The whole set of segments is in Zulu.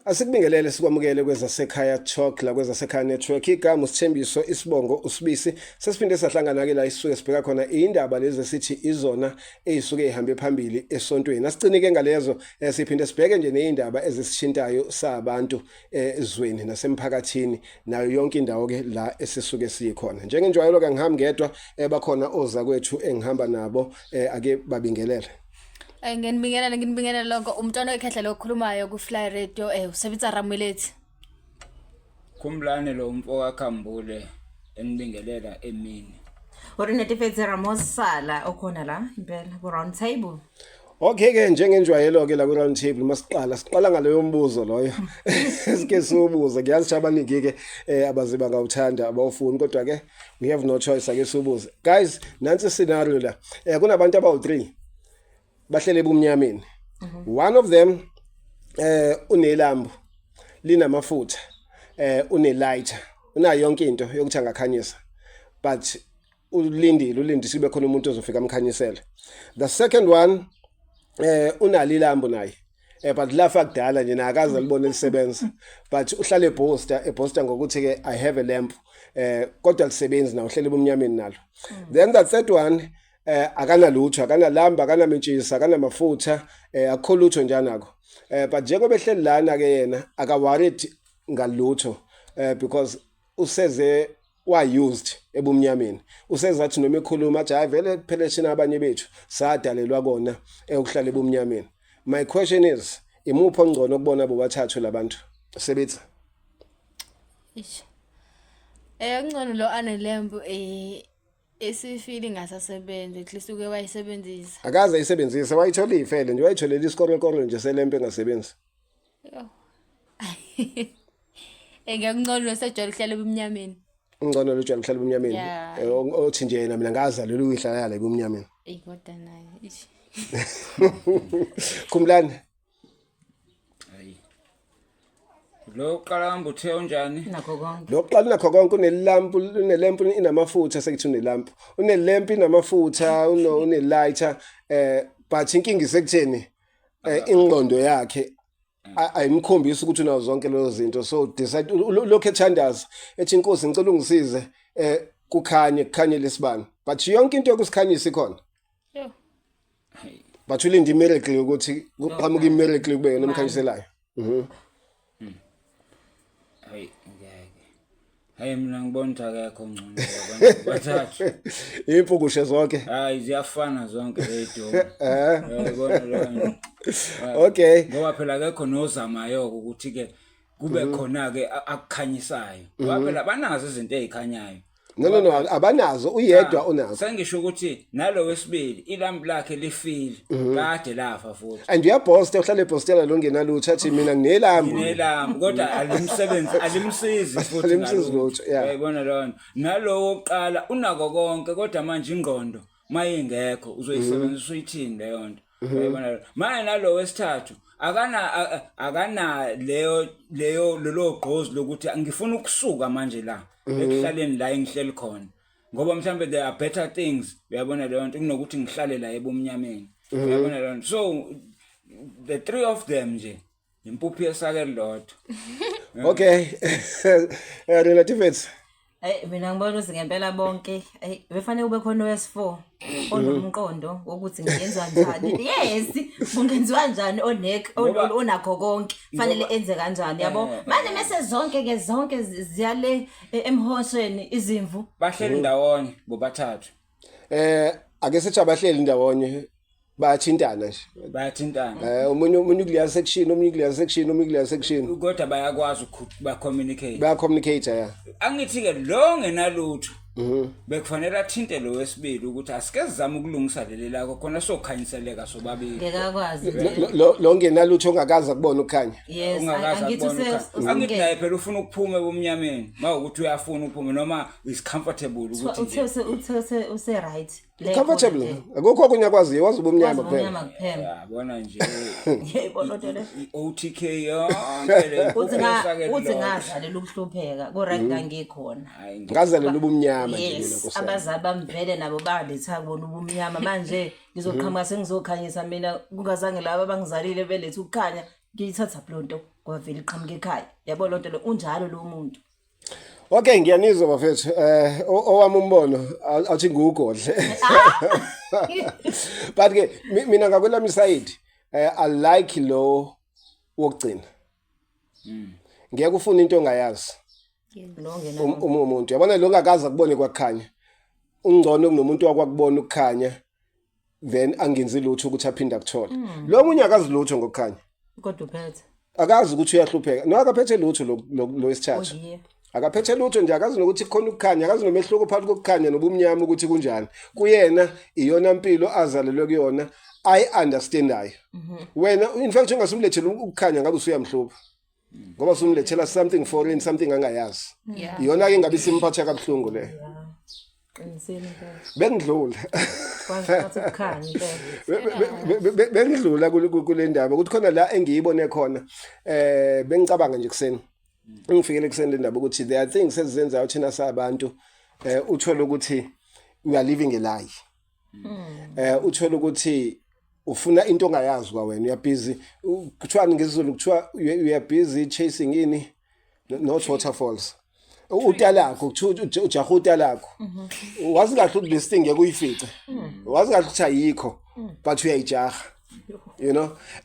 Asikubingelele, sikwamukele kwezasekhaya Talk la kwezasekhaya Network. Igama uSithembiso, isibongo uSibisi. Sesiphinde sahlangana ke la isisuke sibheka khona indaba lezi esithi izona ezisuke ihambe phambili esontweni. Asicinike ngalezo, siphinde sibheke nje nezindaba ezisishintayo sabantu ezweni nasemphakathini nayo yonke indawo ke la esisuke sikhona. Njengenjwayelo ke ngihambi ngedwa, bakhona oza kwethu engihamba nabo, ake babingelele. Ngiyanibingelela, nginibingelela lonke. Umntwana wekhehla lokhulumayo ku-Fly Radio, uSebitsa Ramulethi. Khumbulani lo mfo kaKhambule enibingelela emini. Uri Netefetse Ramosala okhona la impela ku round table. Okay ke, njengenjwayelo ke la ku round table, masiqala siqala ngaloyo mbuzo loyo esike siwubuze. Ngiyazi ukuthi abaningi ke abaze bangawuthanda, abawufuni, kodwa ke we have no choice, ake siwubuze. Guys, nansi scenario la, kunabantu abawu3 bahlele ebumnyameni. One of them unelambu linamafutha, une lighter, unayo yonke into yokuthi angakhanyisa, but ulindile, ulindile sibe khona umuntu ozofika amkhanyisele. The second one unalo ilambu naye, but lafa kudala nje, nakaze libone lisebenza, but uhlale eboasta, eboasta ngokuthi ke "I have a lamp", kodwa lisebenzi na, uhlele ebumnyameni nalo. Then the third one akanalutho, akanalamba, akanamentshisi, akanamafutha, akukho lutho nje anako, but njengoba ehleli lana ke yena aka worried ngalutho, because useze wa used ebumnyameni, usezathi noma ekhuluma athi, "Hayi vele phela thina abanye bethu sadalelwa kona ukuhlala ebumnyameni." My question is, imuphi ongcono kubona bobathathu labantu, Sebetha? Ish. Ngcono lo anelembu esifili ngasasebenza, at least uke wayisebenzisa. Akaze ayisebenzise, wayithola ifele nje, wayitholela isikorokoro nje selempe engasebenzi. Yo. Ngiyakungcono lo sejwayele ukuhlala ebumnyameni. Ungcono lo jwayele ukuhlala ebumnyameni? Yeah. Othi nje yena, "Mina ngazalelwa ukuyihlala la ebumnyameni." Ey, kodwa naye. Ish. Khumbulani. Hayi. Lo uqala hamba uthe unjani? Nakho konke. Lokuqala unakho konke, unelampu, unelempu inamafutha, sekuthi unelampu, unelempu inamafutha, une-lighter, but inkinga isekutheni ingqondo yakhe ayimkhombisi ukuthi unazo zonke lezo zinto. So decide lokhu ethandaza ethi, "Inkosi, ngicela ungisize, kukhanye, kukhanye lesibani," but yonke into yokusikhanyisa ikhona. Yo. Hayi. But ulinde imiracle, ukuthi kuqhamuka imiracle kube yena omkhanyiselayo. Hayi, ngeke. Hayi, mina ngibona ukuthi akekho ngcono abantu bathathu. Impukushe zonke. Hayi, ziyafana zonke ley'domu. Uyayibona leyo nto. Ngoba phela akekho nozamayo ukuthi ke kube khona ke akukhanyisayo. Ngoba phela banazo izinto ezikhanyayo. No, abanazo, uyedwa unazo. Sengisho ukuthi nalo wesibili ilambu lakhe lifile, kade lafa futhi. And uyaboasta, uhlala eboastela lo ngenalutho, athi, "Mina nginelambu." Nginelambu, kodwa alimsebenzi, alimsizi futhi. Alimsizi ngalutho. lutho, yeah. Uyayibona leyo nto. Nalowo wokuqala unako konke, kodwa manje ingqondo mayingekho uzoyisebenzisa uyithini leyo nto? Uyayibona leyo. Manje nalo wesithathu akana leyo lolo gqozi lokuthi ngifuna ukusuka manje la ekuhlaleni la engihleli khona, ngoba mhlambe there are better things, uyabona leyo nto, kunokuthi ngihlale la ebumnyameni, uyabona leyo nto. So the three of them nje impuphu yesaka elilodwa. Okay, relatives. Hey, mina ngibona ukuthi ngempela bonke, hey, befanele kube khona owesi4 onomqondo wokuthi ngenziwa njani. Yes, kungenziwa njani, onek onakho konke, fanele enze kanjani, yabo. Manje mase zonke ke zonke ziyale emhosheni izimvu. Bahleli ndawonye bobathathu. Ake sithi abahleli ndawonye, bayathintana nje. Bayathintana. Omunye kuleya section, omunye kuleya section, omunye kuleya section. Kodwa bayakwazi ba-communicate. Baya communicate, ya. Angithi ke lo ngenalutho bekufanele athinte lo wesibili ukuthi asike sizame ukulungisa leli lakho khona sokhanyiseleka sobabili. Ngeke akwazi. Lo ngenalutho ongakaze akubona ukukhanya. Yes. Ungakaze Angithi akubone ukukhanya. Angithi naye phela ufuna ukuphuma ebumnyameni, mawukuthi uyafuna ukuphuma noma is comfortable ukuthi uthe nje uthe use right. Le Comfortable. khona nje. Akukho okunye akwaziyo, wazi ubumnyama Wazi kuphela. ubumnyama kuphela. Yabona nje. Yebo, lento le. I-OTK yonke le. Uthi ngazalela ukuhlupheka, ku-right ngangikhona. Hayi. Ngazalela ubumnyama nje mina. Yes. Nkosi yami. Abazali bami vele nabo baletha kubona ubumnyama. Manje ngizoqhamuka sengizokhanyisa mina, kungazange laba abangizalile beletha ukukhanya, ngiyithatha loo nto. Kwavela iqhamuka ekhaya. Yabo lonto lo, unjalo lo muntu. Okay, ngiyanizwa bafethu. Owami umbono athi ngugodle. But ke mina ngakwelami side, I like lo wokugcina. Ngeke ufune into ongayazi. Lo ngena Uma umuntu yabona lo ngakaza kubone kwakukhanya. Ungcono kunomuntu wakwakubona ukukhanya, then angenzi lutho ukuthi aphinde akuthole. Lo munye akazi lutho ngokukhanya. Kodwa uphethe. Akazi ukuthi uyahlupheka. No, akaphethe lutho lo wesithathu. Oh yeah. Akaphethe lutho nje, akazi nokuthi kukhona ukukhanya, akazi nomehluko phakathi kokukhanya nobumnyama ukuthi kunjani. Kuyena iyona mpilo azalelwe kuyona, ayi understandayo. Wena in fact ungasumlethela ukukhanya ngabe usuyamhlupha, ngoba usumlethela something foreign, something angayazi. Iyona ke ngabe simphatha kabuhlungu le. Qinisile impela. Bengidlula. Kwathi kukhanya impela. Bengidlula kule ndaba ukuthi khona la engiyibone khona, bengicabanga nje kuseni, ngifikele kuseni le ndaba ukuthi there are things ezizenzayo thina sabantu, uthola ukuthi we are living a lie. Uthola ukuthi ufuna into ongayazi kwawena, uya busy, kuthiwani ngesiZulu, kuthiwa you are busy chasing ini, not waterfalls, utalakho, kuthiwa ujaha utalakho. Wazi kahle ukuthi this thing ngeke uyifice, wazi kahle ukuthi ayikho, but uyayijaha.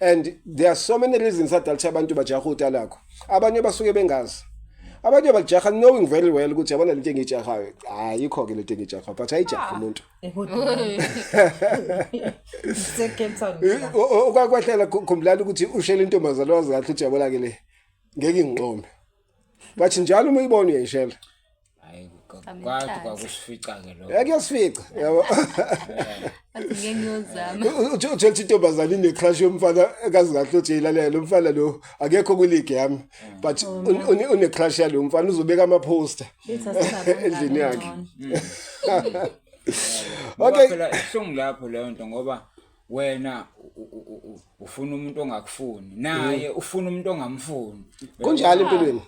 And there are so many reasons adala ukuthi abantu bajaha utalakho. Abanye basuke bengazi, abanye bajaha knowing very well ukuthi yabona lento engiyijahayo ayikho ke lento engiyijahayo, but ayijaha umuntu. Se Cape Town. Okwakwehlela, khumbulani ukuthi ushela intombazane, wazi kahle ukuthi yabona ke le ngeke ingiqome, but njalo uma uyibona uyayishela. Hayi, kwathi kwakusifica ke lokho. Yakuyasifica, yabo. Athi ngeke ngiyozama. Uthola ukuthi intombazane ine-crush yomfana ekazi kahle ukuthi ilalela lo mfana lo akekho kwiligi yami, but une-crush yalo mfana, uzobeka ama-poster endlini yakhe. Ngoba Okay. phela ibuhlungu lapho leyo nto, ngoba wena ufuna umuntu ongakufuni, naye ufuna umuntu ongamfuni. Kunjalo empilweni.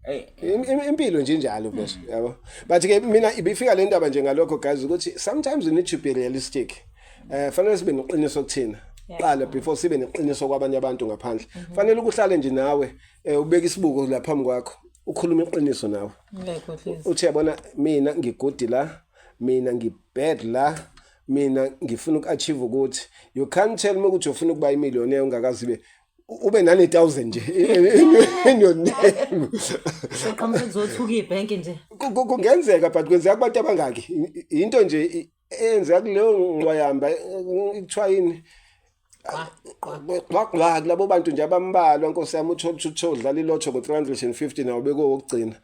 Hey. Impilo nje injalo mfethu, yabo. But ke mina ibifika le ndaba nje ngalokho guys, ukuthi sometimes we need to be realistic. Fanele sibe neqiniso kuthina qala before sibe neqiniso kwabanye abantu ngaphandle. Fanele ukuhlale nje nawe, ubeke isibuko la phambi kwakho, ukhuluma iqiniso nawe. Ngiyakhohlisa. Uthi yabona mina ngi-good la, mina ngi-bad la, mina ngifuna uku-achieve ukuthi you can't tell me ukuthi ufuna ukuba imillionaire ungakazi ube nane 1000 nje in your name. Soqhamuka kuzothuka ibhenki nje. Kungenzeka, but kwenzeka kubantu abangaki? Into nje eyenzeka kuleyo ngqwayamba, kuthiwa yini, qwa kulabo bantu nje abambalwa, nkosi yami. Uthole ukuthi uthe udlala ilotho ngo-350 nawo bekowokugcina,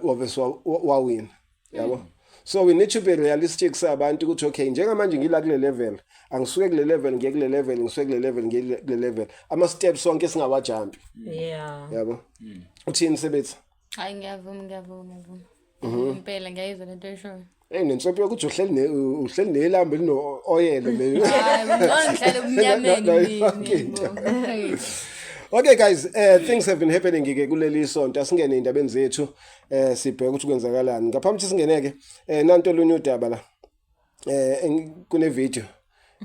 wavese wawina, yabo. So we need to be realistic sabantu ukuthi okay, njengamanje ngila kule level, angisuke kule level ngiye kule level, ngisuke kule level ngiye kule level, ama steps sonke singawajampi. Yabo, uthini sebethu? Hayi, ngiyavuma, ngiyavuma, ngiyavuma impela, ngiyayizwa lento eshoyo. Eh, nensopho yokuthi uhleli nelambu elino oyela le. Hayi, ngcono ngihlale ebumnyameni Yonke into. mina. Okay guys, things have been happening ke kuleli sonto. Asingene indabeni zethu. Sibheke ukuthi kwenzakalani. Ngaphambi ukuthi singeneke, nanto olunye udaba la. Kune video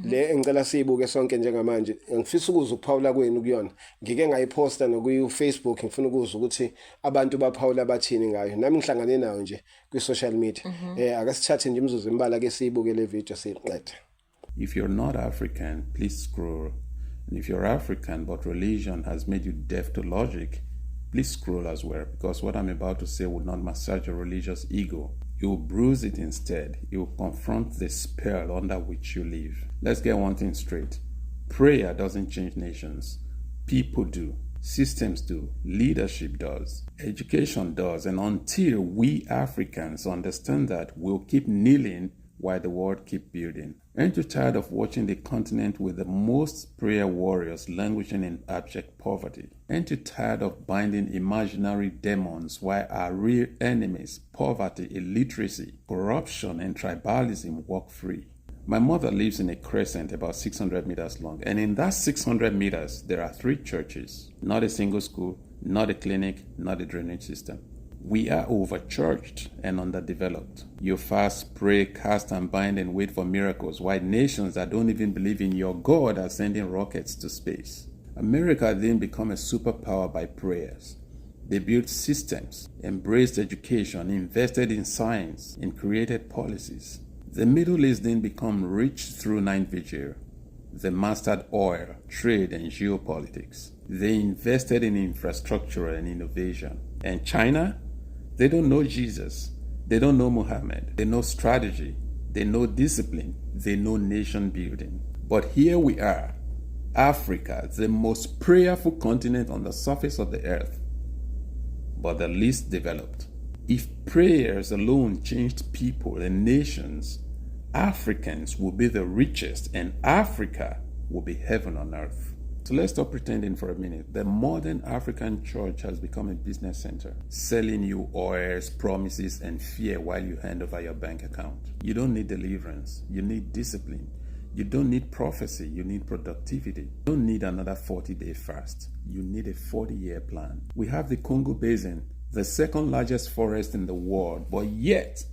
le engicela siyibuke sonke njengamanje. Ngifisa ukuzwa ukuphawula kwenu kuyona. Ngike ngayiposta nokuyi Facebook, ngifuna ukuzwa ukuthi abantu baphawula bathini ngayo. Nami ngihlangane nayo nje kwi social media. Ake sithathe nje imizuzu embalwa ke siyibuke le video siyiqede. If you're not African, please scroll. And if you're African but religion has made you deaf to logic, please scroll as well, because what I'm about to say will not massage your religious ego. You will bruise it instead. You will confront the spell under which you live. Let's get one thing straight. Prayer doesn't change nations. People do. Systems do. Leadership does. Education does. And until we Africans understand that, we'll keep kneeling while the world keep building. Aren't you tired of watching the continent with the most prayer warriors languishing in abject poverty? Aren't you tired of binding imaginary demons while our real enemies, poverty, illiteracy, corruption, and tribalism walk free? My mother lives in a crescent about 600 meters long, and in that 600 meters, there are 3 churches, not a single school, not a clinic, not a drainage system. We are overchurched and underdeveloped. You fast, pray, cast and bind and wait for miracles, while nations that don't even believe in your God are sending rockets to space. America didn't become a superpower by prayers. They built systems, embraced education, invested in science, and created policies. The Middle East didn't become rich through night vigil. They mastered oil, trade, and geopolitics. They invested in infrastructure and innovation. And China? They don't know Jesus. They don't know Muhammad. They know strategy. They know discipline. They know nation building. But here we are, Africa, the most prayerful continent on the surface of the earth, but the least developed. If prayers alone changed people and nations, Africans will be the richest and Africa will be heaven on earth. So let's stop pretending for a minute. The modern African church has become a business center, selling you oils, promises, and fear while you hand over your bank account. You don't need deliverance, you need discipline. You don't need prophecy, you need productivity. You don't need another 40-day fast. You need a 40-year plan. We have the Congo Basin, the second largest forest in the world, but yet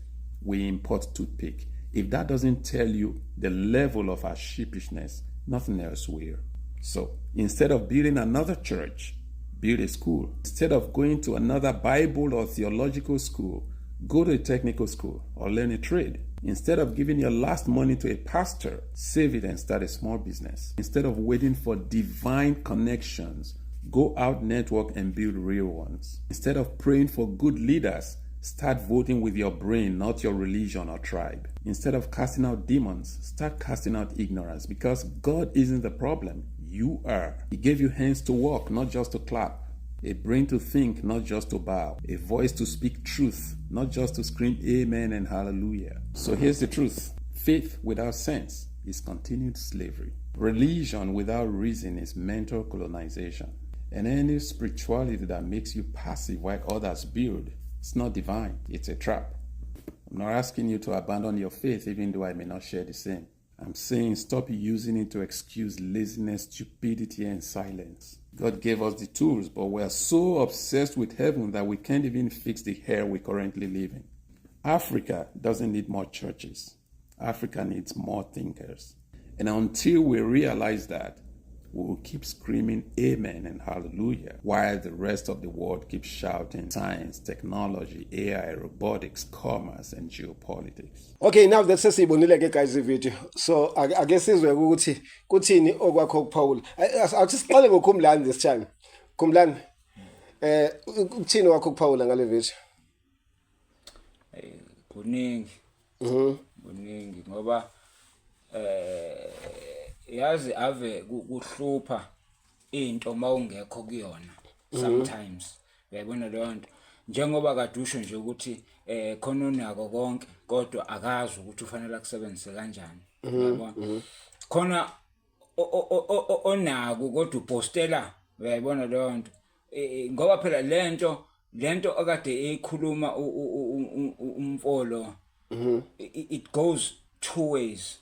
we import toothpick. If that doesn't tell you the level of our sheepishness, nothing else will. So instead of building another church, build a school. Instead of going to another Bible or theological school, go to a technical school or learn a trade. Instead of giving your last money to a pastor, save it and start a small business. Instead of waiting for divine connections, go out, network, and build real ones. Instead of praying for good leaders, start voting with your brain, not your religion or tribe. Instead of casting out demons, start casting out ignorance, because God isn't the problem. You are. He gave you hands to walk, not just to clap. A brain to think, not just to bow. A voice to speak truth, not just to scream amen and hallelujah. So here's the truth. Faith without sense is continued slavery. Religion without reason is mental colonization. And any spirituality that makes you passive while others build, it's not divine, it's a trap. I'm not asking you to abandon your faith, even though I may not share the same. I'm saying stop using it to excuse laziness, stupidity, and silence. God gave us the tools, but we are so obsessed with heaven that we can't even fix the hell we currently live in. Africa doesn't need more churches. Africa needs more thinkers. And until we realize that, we will keep screaming amen and hallelujah while the rest of the world keeps shouting science, technology, AI, robotics, commerce, and geopolitics. Okay, now that sesiyibonile ke guys ivideo, so ake sizwe ukuthi kuthini okwakho ukuphawula. Awuthi siqale ngoKhumlani this time. Khumlani, ukuthini wakho ukuphawula ngale video? Kuningi. Kuningi ngoba yazi ave kuhlupha into mawungekho kuyona sometimes. Uyayibona leyo nto, njengoba kade usho nje ukuthi khona unako konke kodwa akazi ukuthi ufanele akusebenzise kanjani, uyabona? Khona onako kodwa upostela, uyayibona leyo nto? Ngoba phela lento akade eyikhuluma umfolo, it goes two ways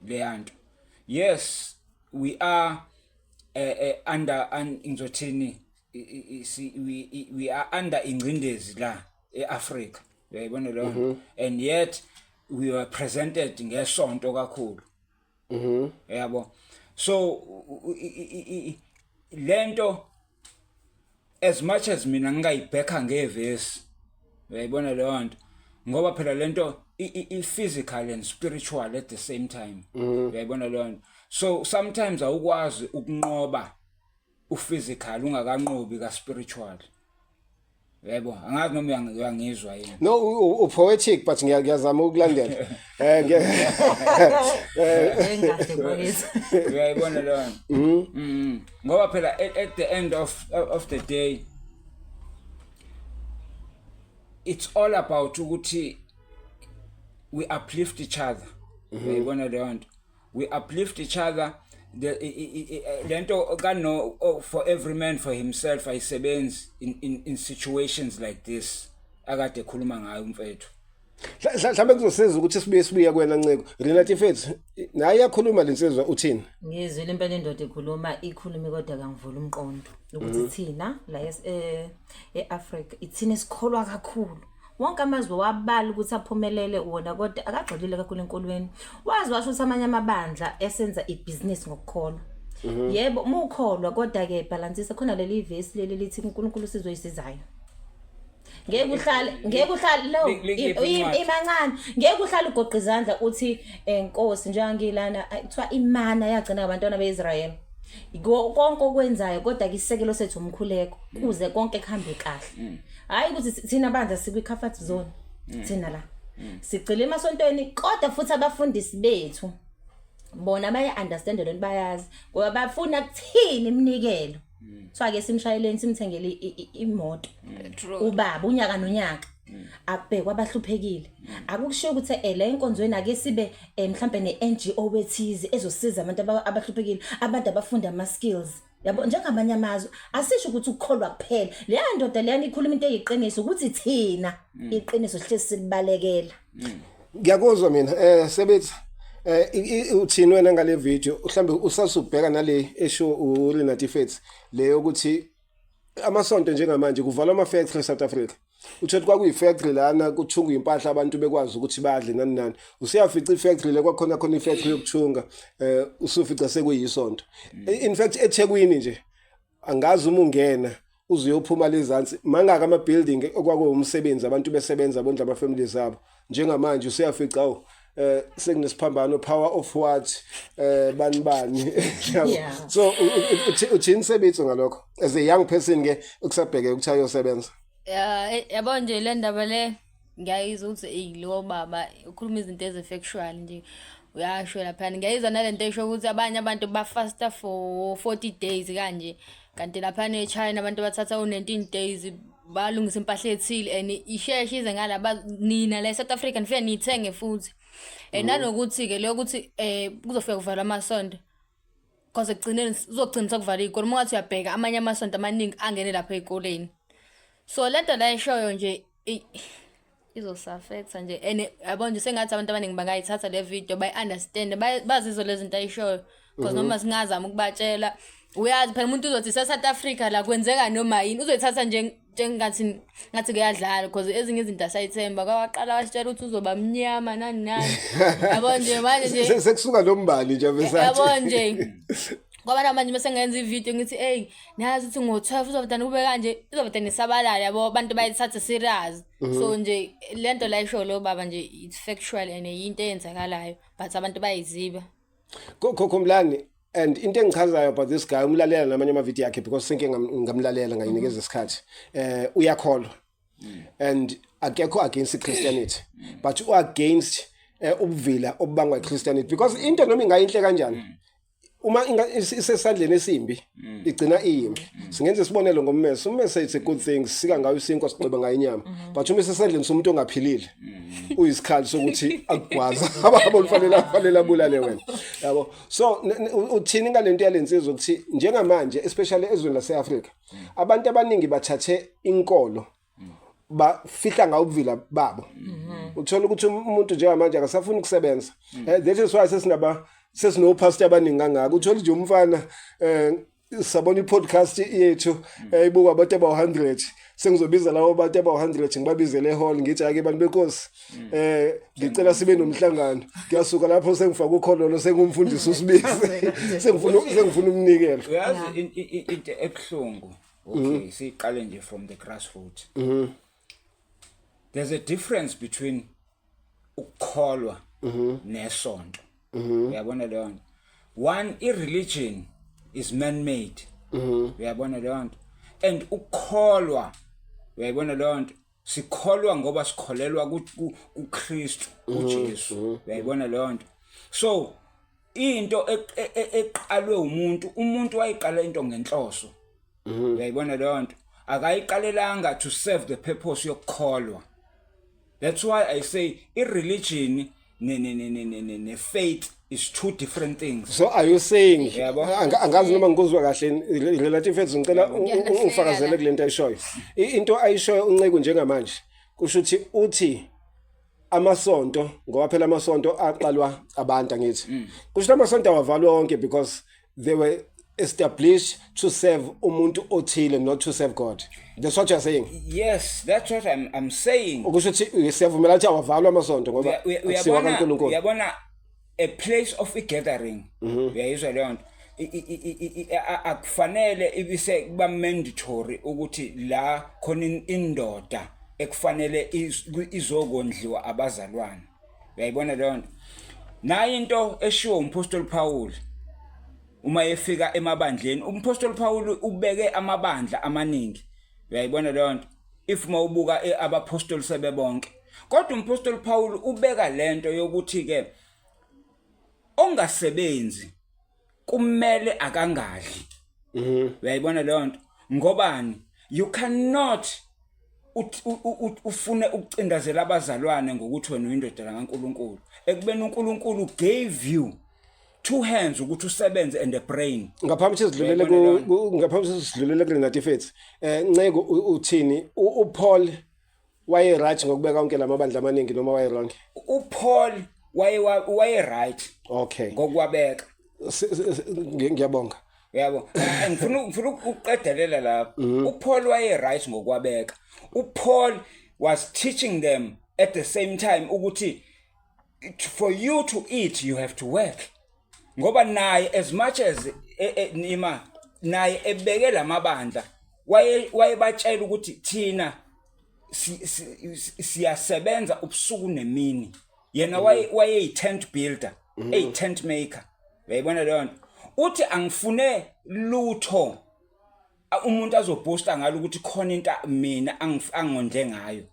leyanto. Yes, we are under ngizothini, we are under ingcindezi la eAfrica, uyayibona leyo nto? And yet we were presented ngesonto kakhulu, yabo. So lento, as much as mina ngingayibheka ngevesi, uyayibona leyo nto, ngoba phela lento i physical and spiritual at the same time, uyayibona leyo nto? So sometimes awukwazi ukunqoba uphysical ungakanqobi ka spiritual, yebo. Angazi noma uyangizwa yini. No, u-poetic, but ngiyazama ukulandela. Engahle kwethu. Uyayibona leyo nto? Ngoba phela at the end of the day it's all about ukuthi we uplift each other, uyayibona leyo nto? We uplift each other. The lento kano, oh, for every man for himself ayisebenzi in situations like this akade ekhuluma ngayo umfethu. Mhlambe kuzosiza ukuthi sibuye kuwena Nciko. Renate mfethu, naye iyakhuluma lensizwa, uthini? Ngizwile impela indoda ikhuluma, ikhulume kodwa kangivula umqondo ukuthi thina la e-Africa ithina esikholwa kakhulu. Wonke amazwe wabala ukuthi aphumelele wona, kodwa akagxilile kakhulu enkolweni. Wazi washo ukuthi amanye amabandla esenza ibhizinisi ngokukholwa. Yebo, uma ukholwa kodwa ke balansisa khona leli vesi leli lithi uNkulunkulu sizoyisizayo. Ngeke uhlale, ngeke uhlale lo Likiphi incwadi? imancane. Ngeke uhlale ugoqa izandla uthi enkosi njengangilana kuthiwa imana yagcina abantwana beIsrael. Konke okwenzayo kodwa ke isisekelo sethu umkhuleko kuze konke kuhambe kahle. Hayi ukuthi thina bandla sikwi comfort zone. Thina la. Sigcile emasontweni kodwa futhi abafundisi bethu bona baya understand lento, bayazi ngoba bafuna kuthini iminikelo. Kuthiwa ke simshayeleni simthengele imoto. Ubaba unyaka nonyaka. Akubhekwa abahluphekile. Akukushiwo ukuthi la enkonzweni ake sibe mhlambe ne-NGO ethize ezosiza abantu abahluphekile, abantu abafunda ama skills. Yabo, njengamanye amazwe asisho ukuthi ukukholwa kuphela. Leya ndoda leyana ikhuluma into eyiqiniso ukuthi thina iqiniso sihlezi silibalekela. Ngiyakuzwa mina, Sebetha. Uthini wena ngale video? Mhlambe usasubheka nale esho uRenate Fetz le yokuthi amasonto njengamanje kuvalwa ama factory eSouth Africa. Uthe kwakuyi factory lana kuthungwa impahla abantu bekwazi ukuthi badle nani nani. Usiyafica ifactory le kwakhona khona ifactory yokuthunga, usufica sekuyisonto. In fact eThekwini nje angazi uma ungena uzoyophuma lezansi mangaka ama building okwakuwumsebenzi abantu besebenza bondla ama families abo. Njengamanje usuyafica awu sekunesiphambano power of what bani bani. Yabo. So uthini Sebetso ngalokho as a young person ke ukusabheke ukuthi ayosebenza? Ya, yabo nje le ndaba le ngiyayizwa ukuthi eyi lo baba ukhuluma izinto ezi-factual nje, uyasho laphana. Ngiyayizwa nalento esho ukuthi abanye abantu bafasta for 40 days kanje, kanti laphana eChina abantu bathatha u-19 days balungisa impahla ethile and isheshe ize ngala, nina la eSouth Africa nifike niyithenge futhi. Nanokuthi-ke leyo ukuthi kuzofika kuvalwa amasonto, because ekugcineni uzogcina sekuvala iy'kole. Uma ungathi uyabheka amanye amasonto amaningi angene lapha ey'koleni. So lento la eshoyo nje izosi-affecta nje, and yabo nje sengathi abantu abaningi bangayithatha le video bayi-understand, bazizwe lezi zinto ayishoyo, because noma singazama ukubatshela, uyazi phela umuntu uzothi se-South Africa la kwenzeka noma yini, uzoyithatha nje njengathi ngathi kuyadlala, because ezinye izinto asayithemba. Kwaqala wasitshela ukuthi uzoba mnyama nani nani, yabo nje manje nje Sekusuka lo mbali nje besathi. Yabo nje ngoba namanje mase ngenza ivideo ngithi hey niyazi ukuthi ngo-12 uzovele kube kanje, izovele nisabalala, yabo, abantu bayithathe serious. So nje lento la isho lo baba nje it's factual and yinto eyenzakalayo, but abantu bayiziba. Khumbulani, and into engichazayo about this guy, umlalela namanye ama-video akhe, because senke ngamlalela ngayinikeza isikhathi, uyakholwa and akekho against Christianity, but u against ubuvila obubangwa Christianity, because into noma ingayinhle kanjani uma isesandleni esimbi igcina iyimbi. Singenza isibonelo ngommese. Ummese it's a good thing, sika ngayo isinkwa, sixweba ngayo inyama, but uma isesandleni somuntu ongaphilile uyisikhali sokuthi akugwaza ababona fanele abulale wena, yabo. So uthini ngalento yalensizwa ukuthi njengamanje especially ezweni lase-Afrika abantu abaningi bathathe inkolo bafihla ngawo ubuvila babo? Uthola ukuthi umuntu njengamanje akasafuni ukusebenza. That is why sesinaba sesino pastor abaningi kangaka. Uthola nje umfana, sabona i-podcast yethu ibukwa abantu abawu-100, sengizobiza labo bantu abawu-100 ngibabizele ehall, ngithi ake bantu benkosi, ngicela sibe nomhlangano. Ngiyasuka lapho sengifaka ukholo, sengumfundisi uSibisi, sengifuna umnikelo. Uyazi into ebuhlungu, okay, siqale nje from the grassroots. There's a difference between ukukholwa nesonto, uyabona leyo nto. One, i-religion is man made, uyabona leyo nto, and ukukholwa, uyayibona leyo nto, sikholwa ngoba sikholelwa kuKristu uJesu, uyayibona leyo nto. So into eqalwe umuntu wayiqala into ngenhloso, uyayibona leyo nto, akayiqalelanga to serve the purpose yokukholwa. That's why I say i-religion ne faith is two different things. So are you saying Yabo. Angazi noma ngikuzwa kahle, relative ethu, ngicela ungifakazele kule nto ayishoyo. Into ayishoyo uNceku njengamanje kusho ukuthi uthi amasonto, ngoba phela amasonto aqalwa abantu, angithi kusho amasonto awavalwa wonke because they were established to serve umuntu othile, not to serve God. That's what you're saying? Yes, that's what I'm saying. Ukusho ukuthi siyavumela ukuthi awavalwa amasonto ngoba akusiwa Uyabona, kaNkulunkulu. uyabona, a place of a gathering, uyayizwa leyo nto. Akufanele ibise kuba mandatory ukuthi la khona indoda ekufanele izokondliwa abazalwane. Uyayibona leyo nto? Nayi into eshiwo umpostoli Paul uma efika emabandleni. Umpostoli Paul ubeke amabandla amaningi. Uyayibona leyo nto? If mawubuka abapostoli sebebonke. Kodwa umpostoli Paul ubeka lento yokuthi ke ongasebenzi kumele akangadli. Uyayibona leyo nto? Ngobani? You cannot ufune ukucindazela abazalwane ngokuthi wena uyindoda kaNkuluNkulu ekubeni uNkulunkulu gave you two hands ukuthi usebenze and a brain. Ngaphambi sidlulele ku ngaphambi sidlulele ku Renate Fitz, Nceko, uthini? uPaul waye right ngokubeka onke lamabandla amaningi noma waye wrong? uPaul waye right ngokwabeka. Ngiyabonga. Yabo, ngifuna ukuqedelela lapho. uPaul waye right ngokwabeka. uPaul was teaching them at the same time ukuthi for you to eat you have to work, ngoba naye as much as nima naye ebeke lamabandla, wayebatshela ukuthi thina siyasebenza ubusuku nemini. Yena waye tent builder, a tent maker. Uyayibona leyo nto? Uthi angifune lutho umuntu azoposta ngalo ukuthi khona into mina angondle ngayo.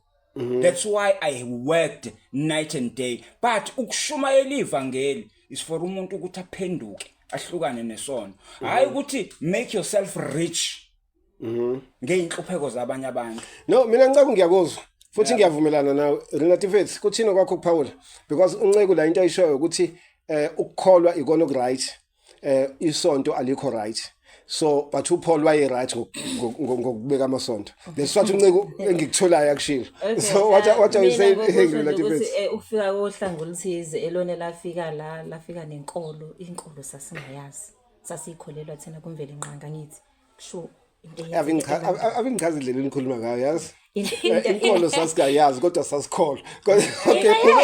That's why I worked night and day. But ukushumayela ivangeli is for umuntu ukuthi aphenduke, ahlukane nesono, hayi ukuthi make yourself rich ngeyinhlupheko zabanye abantu. No, mina Nceko ngiyakuzwa futhi ngiyavumelana nawe. Renate Fitz, kuthini kwakho kuphawula? Because uNceko la into ayishoyo ukuthi ukukholwa ikona okuright, isonto alikho right. So but uPaul waye right ngokubeka amasonto. That's what uNceko engikutholayo akushilo. So what are you saying, Renate Fitz? Ukufika kohlanga oluthize elona lafika la, lafika nenkolo. Inkolo sasingayazi, sasiyikholelwa thina kuMveli Nqanga, ngithi sho into eyenzeka. Avingichaza indlela enikhuluma ngayo, yazi. Inkolo sasingayazi kodwa sasikholwa. Okay.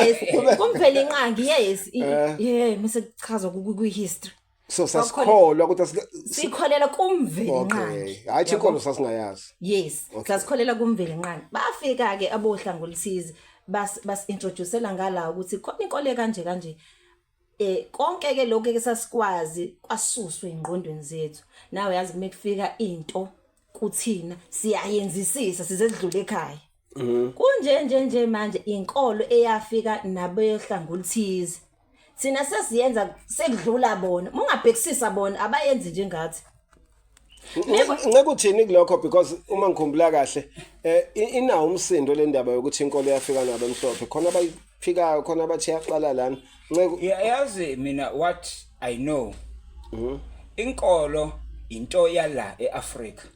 Yes, kuMveli Nqangi, yes. Yeah, mase kuchazwa kwi-history. So sasikholwa kodwa Sikholela kuMveli Nqangi. Hayi, inkolo sasingayazi. Yes, sasikholela kuMveli Nqangi. Bafika ke abohlanga oluthize, bas introducela ngala ukuthi khona inkolo kanje kanje. Konke ke lokho ke sasikwazi kwasuswa engqondweni zethu. Nawe yazi, kuma kufika into kuthina siyayenzisisa size sidlule ekhaya. Kunje nje nje manje inkolo eyafika nabeyohlanga oluthize. Thina sesiyenza sekudlula bona. Mungabhekisisa bona abayenzi njengathi. Nceke, uthini kulokho? Because uma ngikhumbula kahle, inawo umsindo le ndaba yokuthi inkolo yafika nabemhlophe, khona abayiphikayo, khona abathi yaqala lana. Nceke. Yazi mina, what I know, inkolo into yala eAfrica.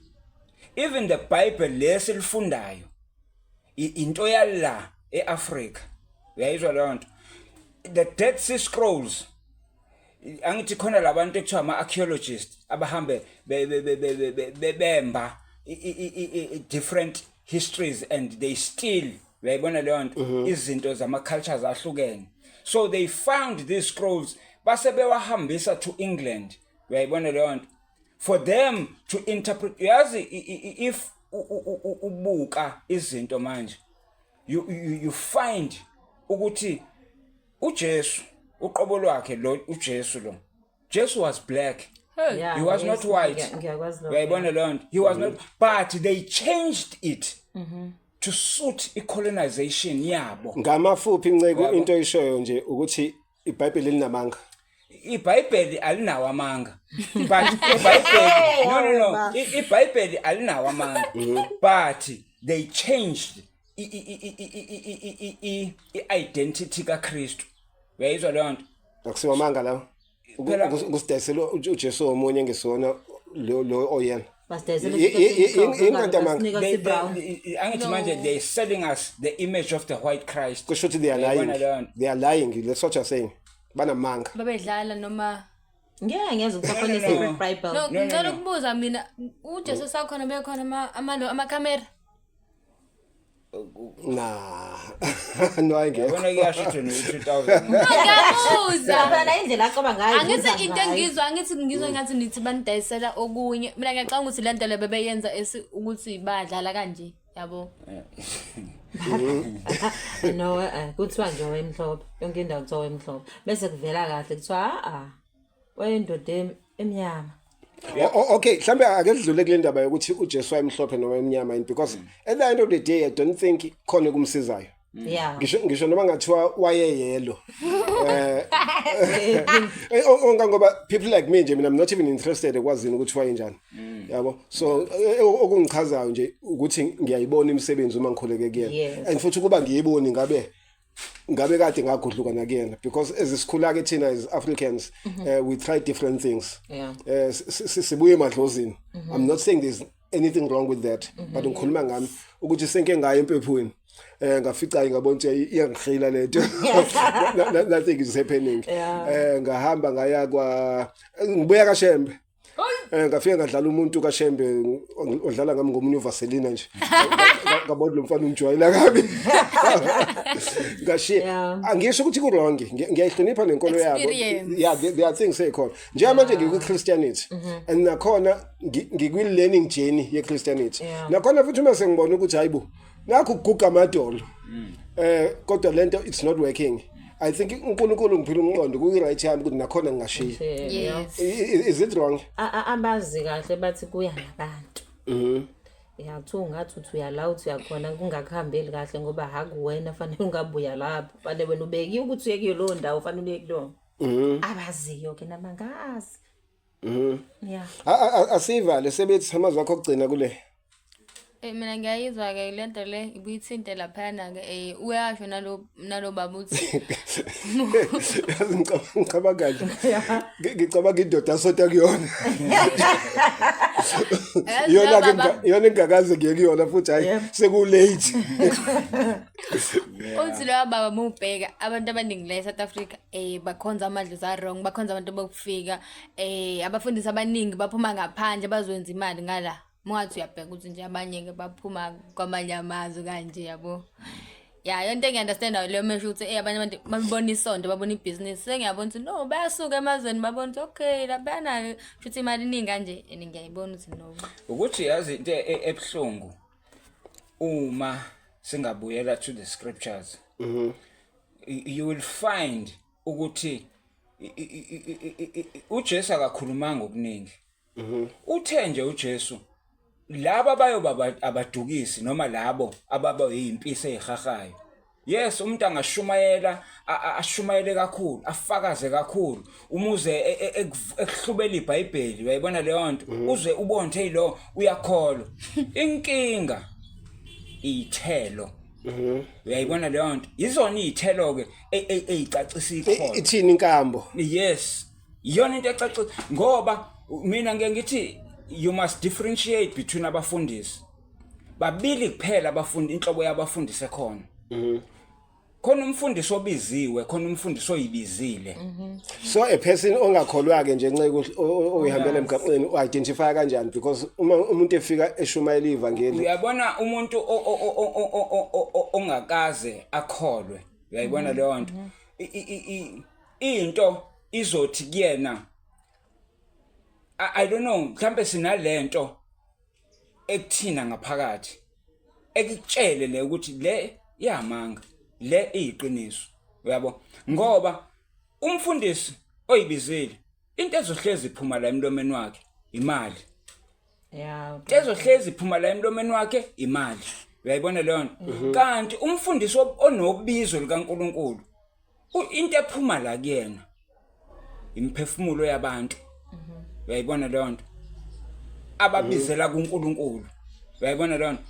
Even the Bible lesilifundayo into yala eAfrica. Uyayizwa leyo nto? The Dead Sea Scrolls, angithi khona labantu ekuthiwa ama-archaeologists abahambe bemba different histories and they steal, uyayibona leyo nto, izinto zama-cultures ahlukene. So they found these scrolls, base bewahambisa to England, uyayibona leyo nto, for them to interpret. Uyazi, if ubuka izinto manje, you find ukuthi uJesu uqobo lwakhe lo, uJesu lo, Jesu was black. Yeah, He was not white. Ngiyakwazi lokho. Uyayibona leyo nto? He was not, but they changed it to suit i-colonization yabo. Ngamafuphi, Nceko, into oyishoyo nje ukuthi iBhayibheli linamanga? IBhayibheli alinawo amanga, but iBhayibheli, no, no, no, iBhayibheli alinawo amanga, but they changed i-identity kaKristu. Uyayizwa leyo nto? Akusiwo amanga lawo? Phela- Ukusidayisela uJesu omunye engesona lo oyena. Basidayisela Yini kanti amanga? Brown. Angithi manje they selling us the image of the white Christ. Kusho ukuthi they are Uyayibona lying. leyo nto? They are lying, that's what you're saying, banamanga. Babedlala noma Ngeke ngezwe ukuthi akhona No, no, no. separate Bible. No. No, no, Ngicela no. ukubuza mina, uJesu sakhona bekhona amakhamera? Na. No ayingekho. Yabona kuyasho ukuthi no-2000. Ngiyabuza. Phela indlela acaba ngayo. Angithi into engizwa angithi ngizwa ngathi nithi banidayisela okunye. Mina ngiyacabanga ukuthi le nto le bebeyenza ukuthi badlala kanje, yabo. No, kuthiwa nje wayemhlophe. Yonke indawo kuthiwa wayemhlophe. Bese kuvela kahle kuthiwa a wayindoda emnyama. Okay, mhlambe ake sidlule kule ndaba yokuthi uJesu wayemhlophe noma emnyama yini, because at the end of the day I don't think khona kumsizayo. Ngisho noma ngathiwa wayeyelo. Onga ngoba people like me nje, mina I'm not even interested ekwazini ukuthi wayenjani. Yabo. So okungichazayo nje ukuthi ngiyayibona imisebenzi uma ngikhuleke kuyena. And futhi kuba ngiyiboni ngabe kade ngagudluka nakuyena, because as isikhula ke thina as Africans, we try different things. Sibuye emadlozini. I'm not saying there's anything wrong with that, but ngikhuluma ngami ukuthi senke ngayo empephweni, ngafica ngabona ukuthi iyangihila lento, nothing is happening. Ngahamba ngaya kwa ngibuya kaShembe, ngafika ngadlala umuntu kaShembe odlala ngami ngomunye uVaselina nje, ngabona lo mfana ungijwayela kabi, ngashiya. Angisho ukuthi ku wrong, ngiyayihlonipha nenkolo yabo. Experience. Yeah, there are things ekhona njengamanje ngikwi Christianity and nakhona ngikwi learning journey ye Christianity. Nakhona futhi uma sengibona ukuthi hayibo, nakho ukuguga amadolo, kodwa lento it's not working, I think uNkulunkulu ngiphila umqondo kuyi right yami ukuthi nakhona ngingashiya. Is it wrong? Abazi kahle bathi kuya ngabantu. Ya, kuthiwa ungathi uthi uyala, uthi uyakhona kungakuhambeli kahle ngoba hakuwena fanele ungabuya lapho, fanele wena ubekiwe ukuthi uye kuyo leyo ndawo, fanele uye kuleyo. Abaziyo ke namangazi. Yeah. Asivale sebethi amazwi akho okugcina kule. Mina ngiyayizwa ke le nto le ibuyithinte laphayana ke, uyasho nalo baba uthi Yazi ngicabanga nje. Ngicabanga indoda asota kuyona. Yazi Iyona lo ke baba iyona engakaze ngiye kuyona futhi hayi seku late. Uthi lo baba mubheka abantu abaningi la eSouth Africa, bakhonza amadlozi a wrong, bakhonza abantu bokufika, abafundisi abaningi baphuma ngaphandle bazwenza imali ngala. Mungathi uyabheka ukuthi nje abanye ke baphuma kwamanye amazwe kanje, yabo. Ya, yonke engiunderstand leyo mesho ukuthi abanye abantu babona isonto, babona ibusiness, sengiyabona ukuthi no, bayasuka emazweni babona ukuthi okay laphana futhi imali iningi kanje, and ngiyayibona ukuthi no. Ukuthi yazi into ebuhlungu uma singabuyela to the scriptures, you will find ukuthi uJesu akakhulumanga okuningi. Uthe nje uJesu laba bayoba abadukisi noma labo ababa yimpisi ezihahayo. Yes, umuntu angashumayela, ashumayele kakhulu, afakaze kakhulu, umuze ekuhlubela iBhayibheli, uyayibona leyo nto, uze ubone hey lo uyakholwa. Inkinga ithelo. Uyayibona leyo nto, izona izithelo ke ezicacisa ikholo. Ithini inkambo? Yes, iyona into ecacile, ngoba mina ngeke ngithi you must differentiate between abafundisi babili kuphela, abafundi inhlobo yabafundisi ekhona. Khona umfundisi obiziwe, khona umfundisi oyibizile. So a person ongakholwa ke nje, nceke oyihambela emgaqweni, u-identify kanjani? Because uma umuntu efika eshumayela ivangeli Uyabona umuntu ongakaze akholwe, uyayibona leyo nto, into izothi kuyena, I don't know, mhlambe sinalento ekuthina ngaphakathi ekutshele le ukuthi le iyamanga, le iyiqiniso, uyabo, ngoba umfundisi oyibizile into ezohlezi iphuma la emlomeni wakhe imali. Into ezohlezi iphuma la emlomeni wakhe imali, uyayibona leyo nto. Kanti umfundisi onobizo likaNkuluNkulu, into ephuma la kuyena imphefumulo yabantu, uyayibona leyo nto, ababizela kuNkulunkulu, uyayibona leyo nto.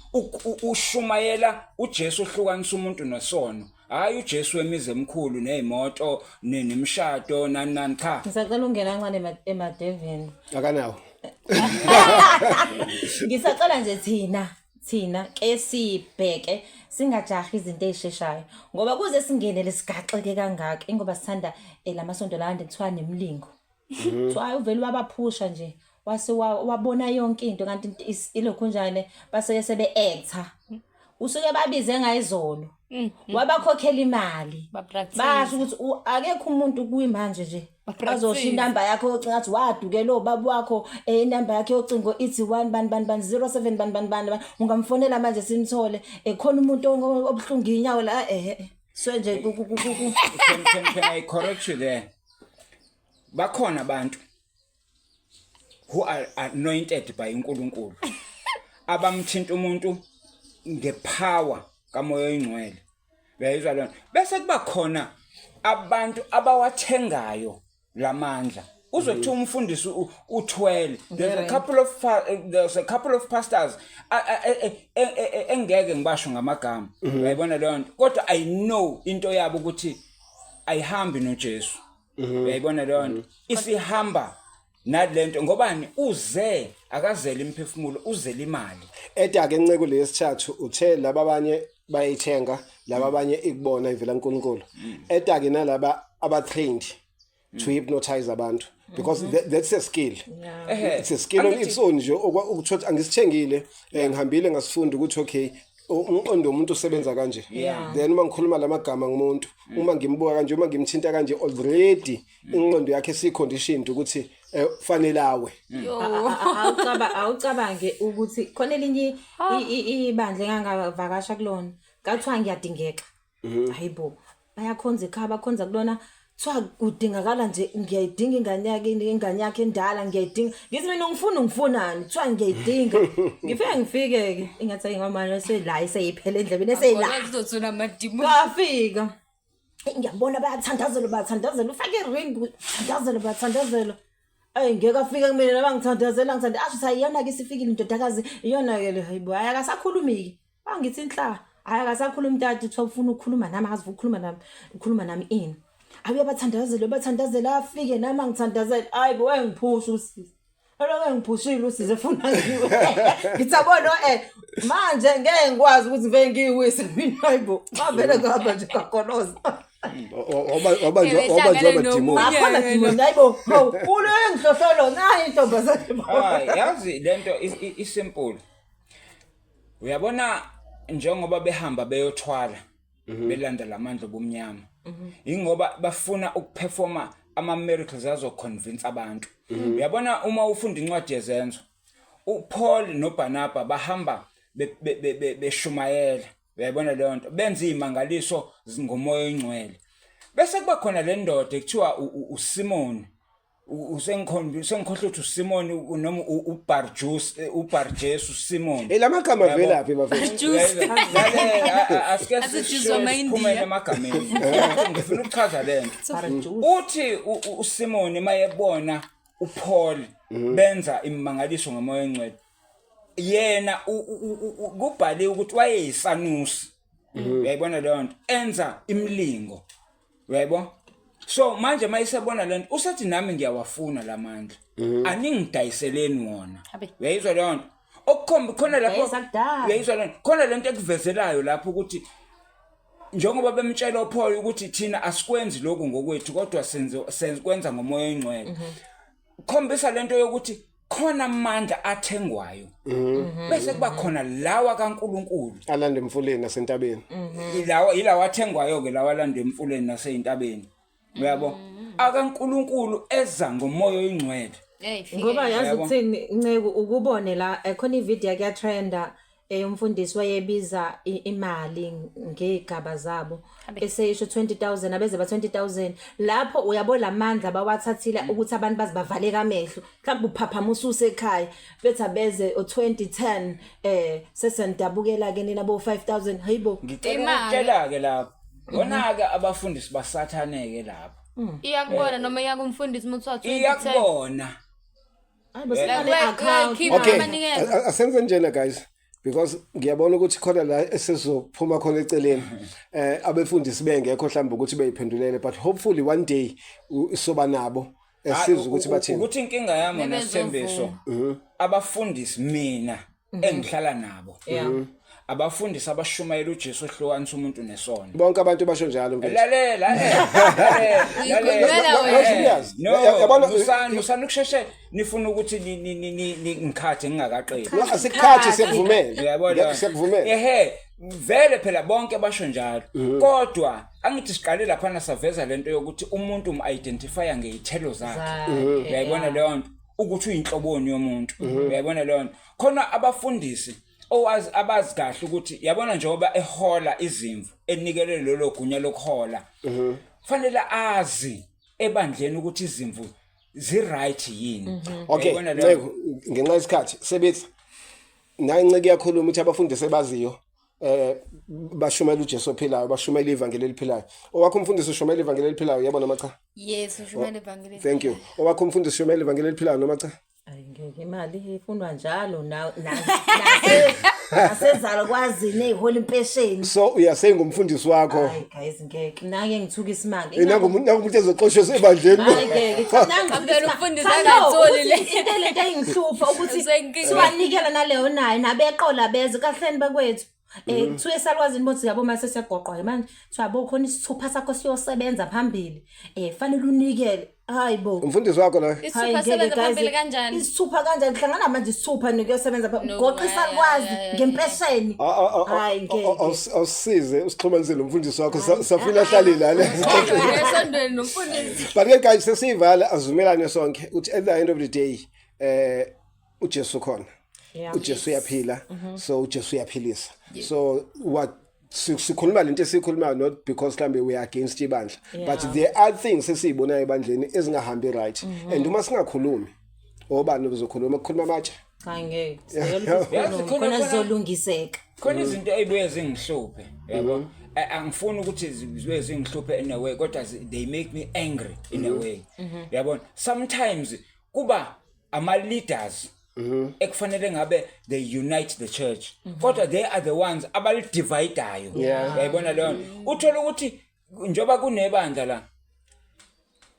Ushumayela uJesu ohlukanisa umuntu nesono, hayi uJesu wemizi emkhulu nezimoto nemishado nani nani, cha. Ngisacela ungena kancane emadevini. Akanawo. Ngisacela nje thina ke sibheke singajahi izinto ezisheshayo, ngoba kuze singene lesigaxeke kangaka ingoba sithanda lamasonto la ande kuthiwa nemlingo, kuthiwa hayi uvele wabaphusha nje wase wabona yonke into, kanti ilokhu njane base sebe actor. Usuke babize ngayizolo. Wabakhokhela imali. Ba-practice. Basho ukuthi akekho umuntu kuyimanje nje. Ba-practice. Azosho inamba yakho yocingo athi wadukela obaba wakho inamba yakhe yocingo ithi 1 bani bani bani 07 bani bani bani bani. Ungamfonela manje simthole khona umuntu obuhlungu inyawo la so nje Can I correct you there? Bakhona abantu who are anointed by uNkulunkulu abamthinta umuntu ngepower kaMoya oyiNgcwele. Uyayizwa lona? Bese kuba khona abantu abawathengayo lamandla. Uzothi umfundisi uthwele. There's a couple of pastors engeke ngibasho ngamagama. Uyayibona leyo nto? Kodwa I know into yabo ukuthi ayihambi noJesu. Uyayibona leyo nto? Isihamba nalento ngobani uze akazele imphefumulo, uzele imali. Eda ke nceko lesithathu uthe laba abanye bayithenga, laba abanye ikubona ivela uNkulunkulu. Eda ke nalaba aba trained to hypnotize abantu because that's a skill. It's a skill on its own nje ukuthola angisithengile, ngihambile ngasifunda ukuthi okay, umqondo womuntu usebenza kanje, then uma ngikhuluma lamagama ngumuntu, uma ngimbuka kanje, uma ngimthinta kanje, already ingqondo yakhe isiconditioned ukuthi fanele awe. Awucabange ukuthi khona elinye ibandla engangavakasha kulona, kathiwa ngiyadingeka. Hayibo, bayakhonza ekhaya, bakhonza kulona, kuthiwa kudingakala nje ngiyayidinga ingane yakhe, ingane yakhe endala ngiyayidinga. Ngithi mina ungifuna ungifunani? Kuthiwa ngiyayidinga. Ngifike ngifike-ke ingathi ayi ngomane sela seyiphele endlebeni eseyila. Kuzothuna amadimoni. Ngafika. Eyi, ngiyabona bayathandazela, bayathandazela, ufake iring, thandazela, bayathandazela. Eyi, ngeke afike kumina noma ngithandazela ngithanda asho ukuthi iyona-ke isifikile indodakazi, iyona-ke le. Hayibo, hhayi akasakhulumi-ke. Wangithi inhla, hhayi akasakhulumi tata, kuthiwa ufuna ukukhuluma nami, akazi ukukhuluma nami, ukhuluma nami ini. Ayi uyabathandazela, uyabathandazela, afike nami angithandazele. Hayi bo, wayengiphusha usisi. Elokhu engiphushile usisi efuna ngiwe. Ngithi yabona manje ngeke ngikwazi ukuthi ngivele ngiyiwise mina, hayibo. Ngavele ngihamba nje ngagoloza. Wabanjwa Ebehlangene amadimoni. nomunye. Akhona demon, hayibo. Hawu, ule ngihlohlolo nayi intombazane. Hayi, yazi lento isimple. Uyabona njengoba behamba beyothwala belanda lamandla obumnyama. Ingoba bafuna ukuperforma ama miracles azoconvince abantu. Uyabona uma ufunda incwadi yezenzo, uPaul noBarnaba bahamba beshumayela. Uyayibona leyo nto, benza izimangaliso ngomoya oyingcwele. Bese kuba khona le ndoda ekuthiwa uSimon. Usengikhohlwa ukuthi uSimon noma uBarjus, uBarjesu Simon. Lamagama Yabo. velaphi bafethu? Juice. Lalela, asike Asijuzwa amaIndiya. siphumele emagameni. Ngifuna ukuchaza lento. Uthi uSimon mayebona uPaul benza imimangaliso ngomoya ongcwele. Yena kubhaliwe ukuthi wayeyisanusi. Uyayibona leyo nto, enza imilingo. Uyayibona? So manje mayisebona lento usethi nami ngiyawafuna lamandla. Aningidayiseleni wona. Habe. Uyayizwa leyo nto? Okukhomba khona lapho Dayisa kudala. uyayizwa lento. Khona lento ekuvezelayo lapho ukuthi njengoba bemtshela uPaul ukuthi thina asikwenzi lokhu ngokwethu kodwa senze kwenza ngomoya oyingcwele. Khombisa lento yokuthi khona amandla athengwayo. Bese kuba khona lawa kaNkuluNkulu. Alanda emfuleni nasentabeni. Ilawa athengwayo ke lawa alanda emfuleni naseyintabeni. Uyabo? AkaNkuluNkulu eza ngomoya oyingcwele. Hey, fike. Ngoba yazi Yabo. ukuthini Nceku, ukubone la khona ivideo yakhe yatrenda, umfundisi wayebiza imali ngegaba zabo eseyisho 20000, abeze ba 20000 lapho. Uyabo lamandla abawathathile ukuthi abantu bazibavaleka amehlo, mhlawumbe uphaphama ususe ekhaya bethi abeze o2010, sesenidabukela ke nina bo 5000, hayibo. Ngicela Imali. ukutshela ke lapho. Bona ke abafundisi basathane ke lapho. Iyakubona noma iyakumfundisi uma kuthiwa 2010. Iyakubona. Hayibo, Like, senale account. keep Okay, abanikeza. asenze njena guys because ngiyabona ukuthi khona la esizophuma khona eceleni, abefundisi bengekho mhlawumbe ukuthi beyiphendulele, but hopefully one day soba nabo esizwe ukuthi bathini. Ukuthi inkinga yami Bebezovuma. nesithembiso abafundisi mina engihlala nabo. Abafundisi abashumayela uJesu ohlukanisa umuntu nesono. Bonke abantu basho njalo mfethu. Lalela, lalela. Uyikhulumela wena. No, Yabona- musani musani ukusheshe nifuna ukuthi ngikhathe ngingakaqedi. No, asikhathi siyakuvumela. Uyabona? Siyakuvumela. Ehe, vele phela bonke basho njalo. Kodwa angithi siqale lapha saveza lento yokuthi umuntu um-identifya ngeyithelo zakhe. Zakhe, Uyayibona yeah. leyo nto ukuthi uyinhloboni yomuntu. Uyayibona leyo nto. Khona abafundisi owazi abazi kahle ukuthi yabona njengoba ehola izimvu enikelwe lolo gunya lokuhola. Fanele azi ebandleni ukuthi izimvu zi-right yini. Okay, Uyayibona leyo nto? Nceku, ngenxa yesikhathi sebethi nayi inceke iyakhuluma ukuthi abafundisi ebaziyo bashumela uJesu ophilayo, bashumela ivangeli eliphilayo. Owakho umfundisi ushumela ivangeli eliphilayo, yebo noma cha? Yes, ushumela ivangeli. Thank you. Owakho umfundisi ushumela ivangeli eliphilayo noma cha? Ayi ngeke imali ifunwa njalo na nasezalo kwazini ezihola impesheni. So uyasenga umfundisi wakho. Hayi guys ngeke nake ngithuka isimanga. Nangu umuntu ezoxoshwa ebandleni. Hayi ngeke cha nangi Phela umfundisi angatholi le. Into lento engihlupha ukuthi Usenkinga. siwanikela naleyo nayo nabeqola beze kahleni bakwethu. Kuthiwe salwazini bothi yabo mase siyagoqwa ke manje kuthiwa bo khona isithupha sakho siyosebenza phambili. Fanele unikele. Hayi bo. Umfundisi wakho loyo. Isithupha Hayi, ngeke, sebenza guys. phambili kanjani? Isithupha kanjani hlangana manje isithupha nokuyosebenza phambili. No, Goqa ya, isalukwazi ya, ya, ya. ngempesheni. Hayi ngeke. Awusize usixhumanise nomfundisi wakho safuna ahlale lana. Esontweni nomfundisi. But ke guys sesiyivala azivumelane sonke ukuthi at the end of the day uJesu khona. Yeah. uJesu uyaphila. So uJesu uyaphilisa. So what sikhuluma lento esikhulumayo not because mhlambe we are against ibandla but there are things esizibonayo ebandleni ezingahambi right and uma singakhulumi obani bezokhuluma kukhuluma amatshe. Cha ngeke. Siyela ukuthi Yazi, sikhulume, khona sizolungiseka. Khona izinto ezibuye zingihluphe yabo. Angifuni ukuthi zibuye zingihluphe in a way kodwa they make me angry in a way. Yabona sometimes kuba ama leaders ekufanele ngabe they unite the church kodwa they are the ones abalidividayo. Uyayibona leyo nto? Uthola ukuthi njoba kunebandla la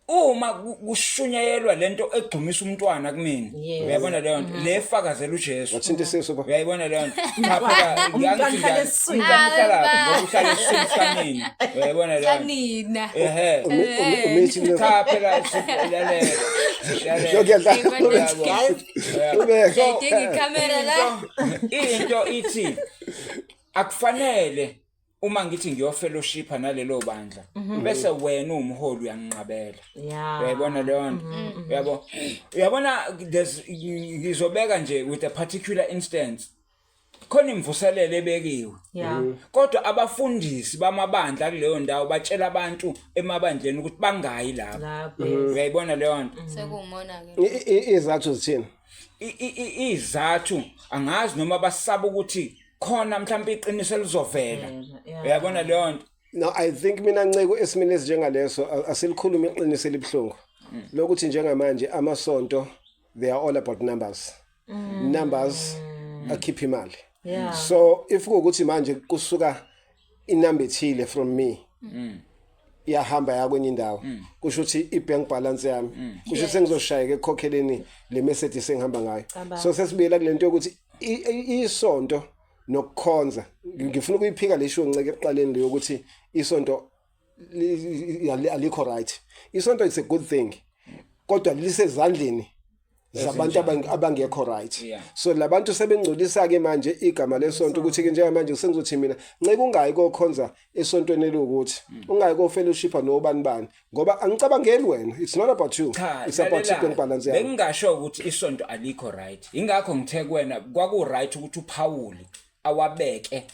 uma kushunyayelwa lento egxumisa umntwana kumina. Yes. Uyayibona leyo nto le efakazela uJesu. Wathinta isisu ba. Uyayibona leyo nto? Cha phela Umntwana ngiyazi uhlala njani. esiswini. Umntwana uhlala ngoba uhlala esiswini sikanina. Uyayibona leyo nto? Kanina. Ehhe. Umithi Cha phela lalela. Lalela. Yokuyadlala. Uyabo. Ubeke. Ngiyayidinga ikhamera la. Into ithi akufanele uma ngithi ngiyofellowshipa nalelo bandla bese wena uwumholi uyanginqabela. Yeah. Uyayibona leyo nto? Uyabo? Uyabona there's ngizobeka nje with a particular instance. Khona imvuselelo ebekiwe. Yeah. Kodwa abafundisi bamabandla kuleyo ndawo batshela abantu emabandleni ukuthi bangayi lapho. Lapho. yes. Uyayibona leyo nto? Sekuwumona ke. Izathu zithini? Izathu angazi noma basaba ukuthi khona mhlawumbe iqiniso elizovela. Yeah. Uyayibona leyo nto? No, I think mina Nceko esimeni esinjengaleso asilikhulumi iqiniso elibuhlungu. Lokuthi njengamanje amasonto they are all about numbers. Numbers akhipha imali. Yeah. So if kuwukuthi manje kusuka inamba ethile from me iyahamba yakwenye indawo kusho ukuthi i-bank balance yami kusho ukuthi sengizoshayeka ekukhokheleni le message esengihamba ngayo. So sesibuyela kule nto yokuthi isonto nokukhonza ngifuna ukuyiphika le sho Nceke ekuqaleni leyo ukuthi isonto alikho right. Isonto is a good thing kodwa lisezandleni zabantu abangekho right. So labantu sebengcolisa ke manje igama lesonto ukuthi ke njengamanje sengizothi mina Nceke ungayi kokhonza esontweni elukuthi ungayi ko fellowship nobani bani ngoba angicabangeli wena, it's not about you, Cha, it's about lalela, i-bank balance yakho. Bengingasho ukuthi isonto alikho right. Ingakho ngithe kuwena kwaku right ukuthi uPaul awabeke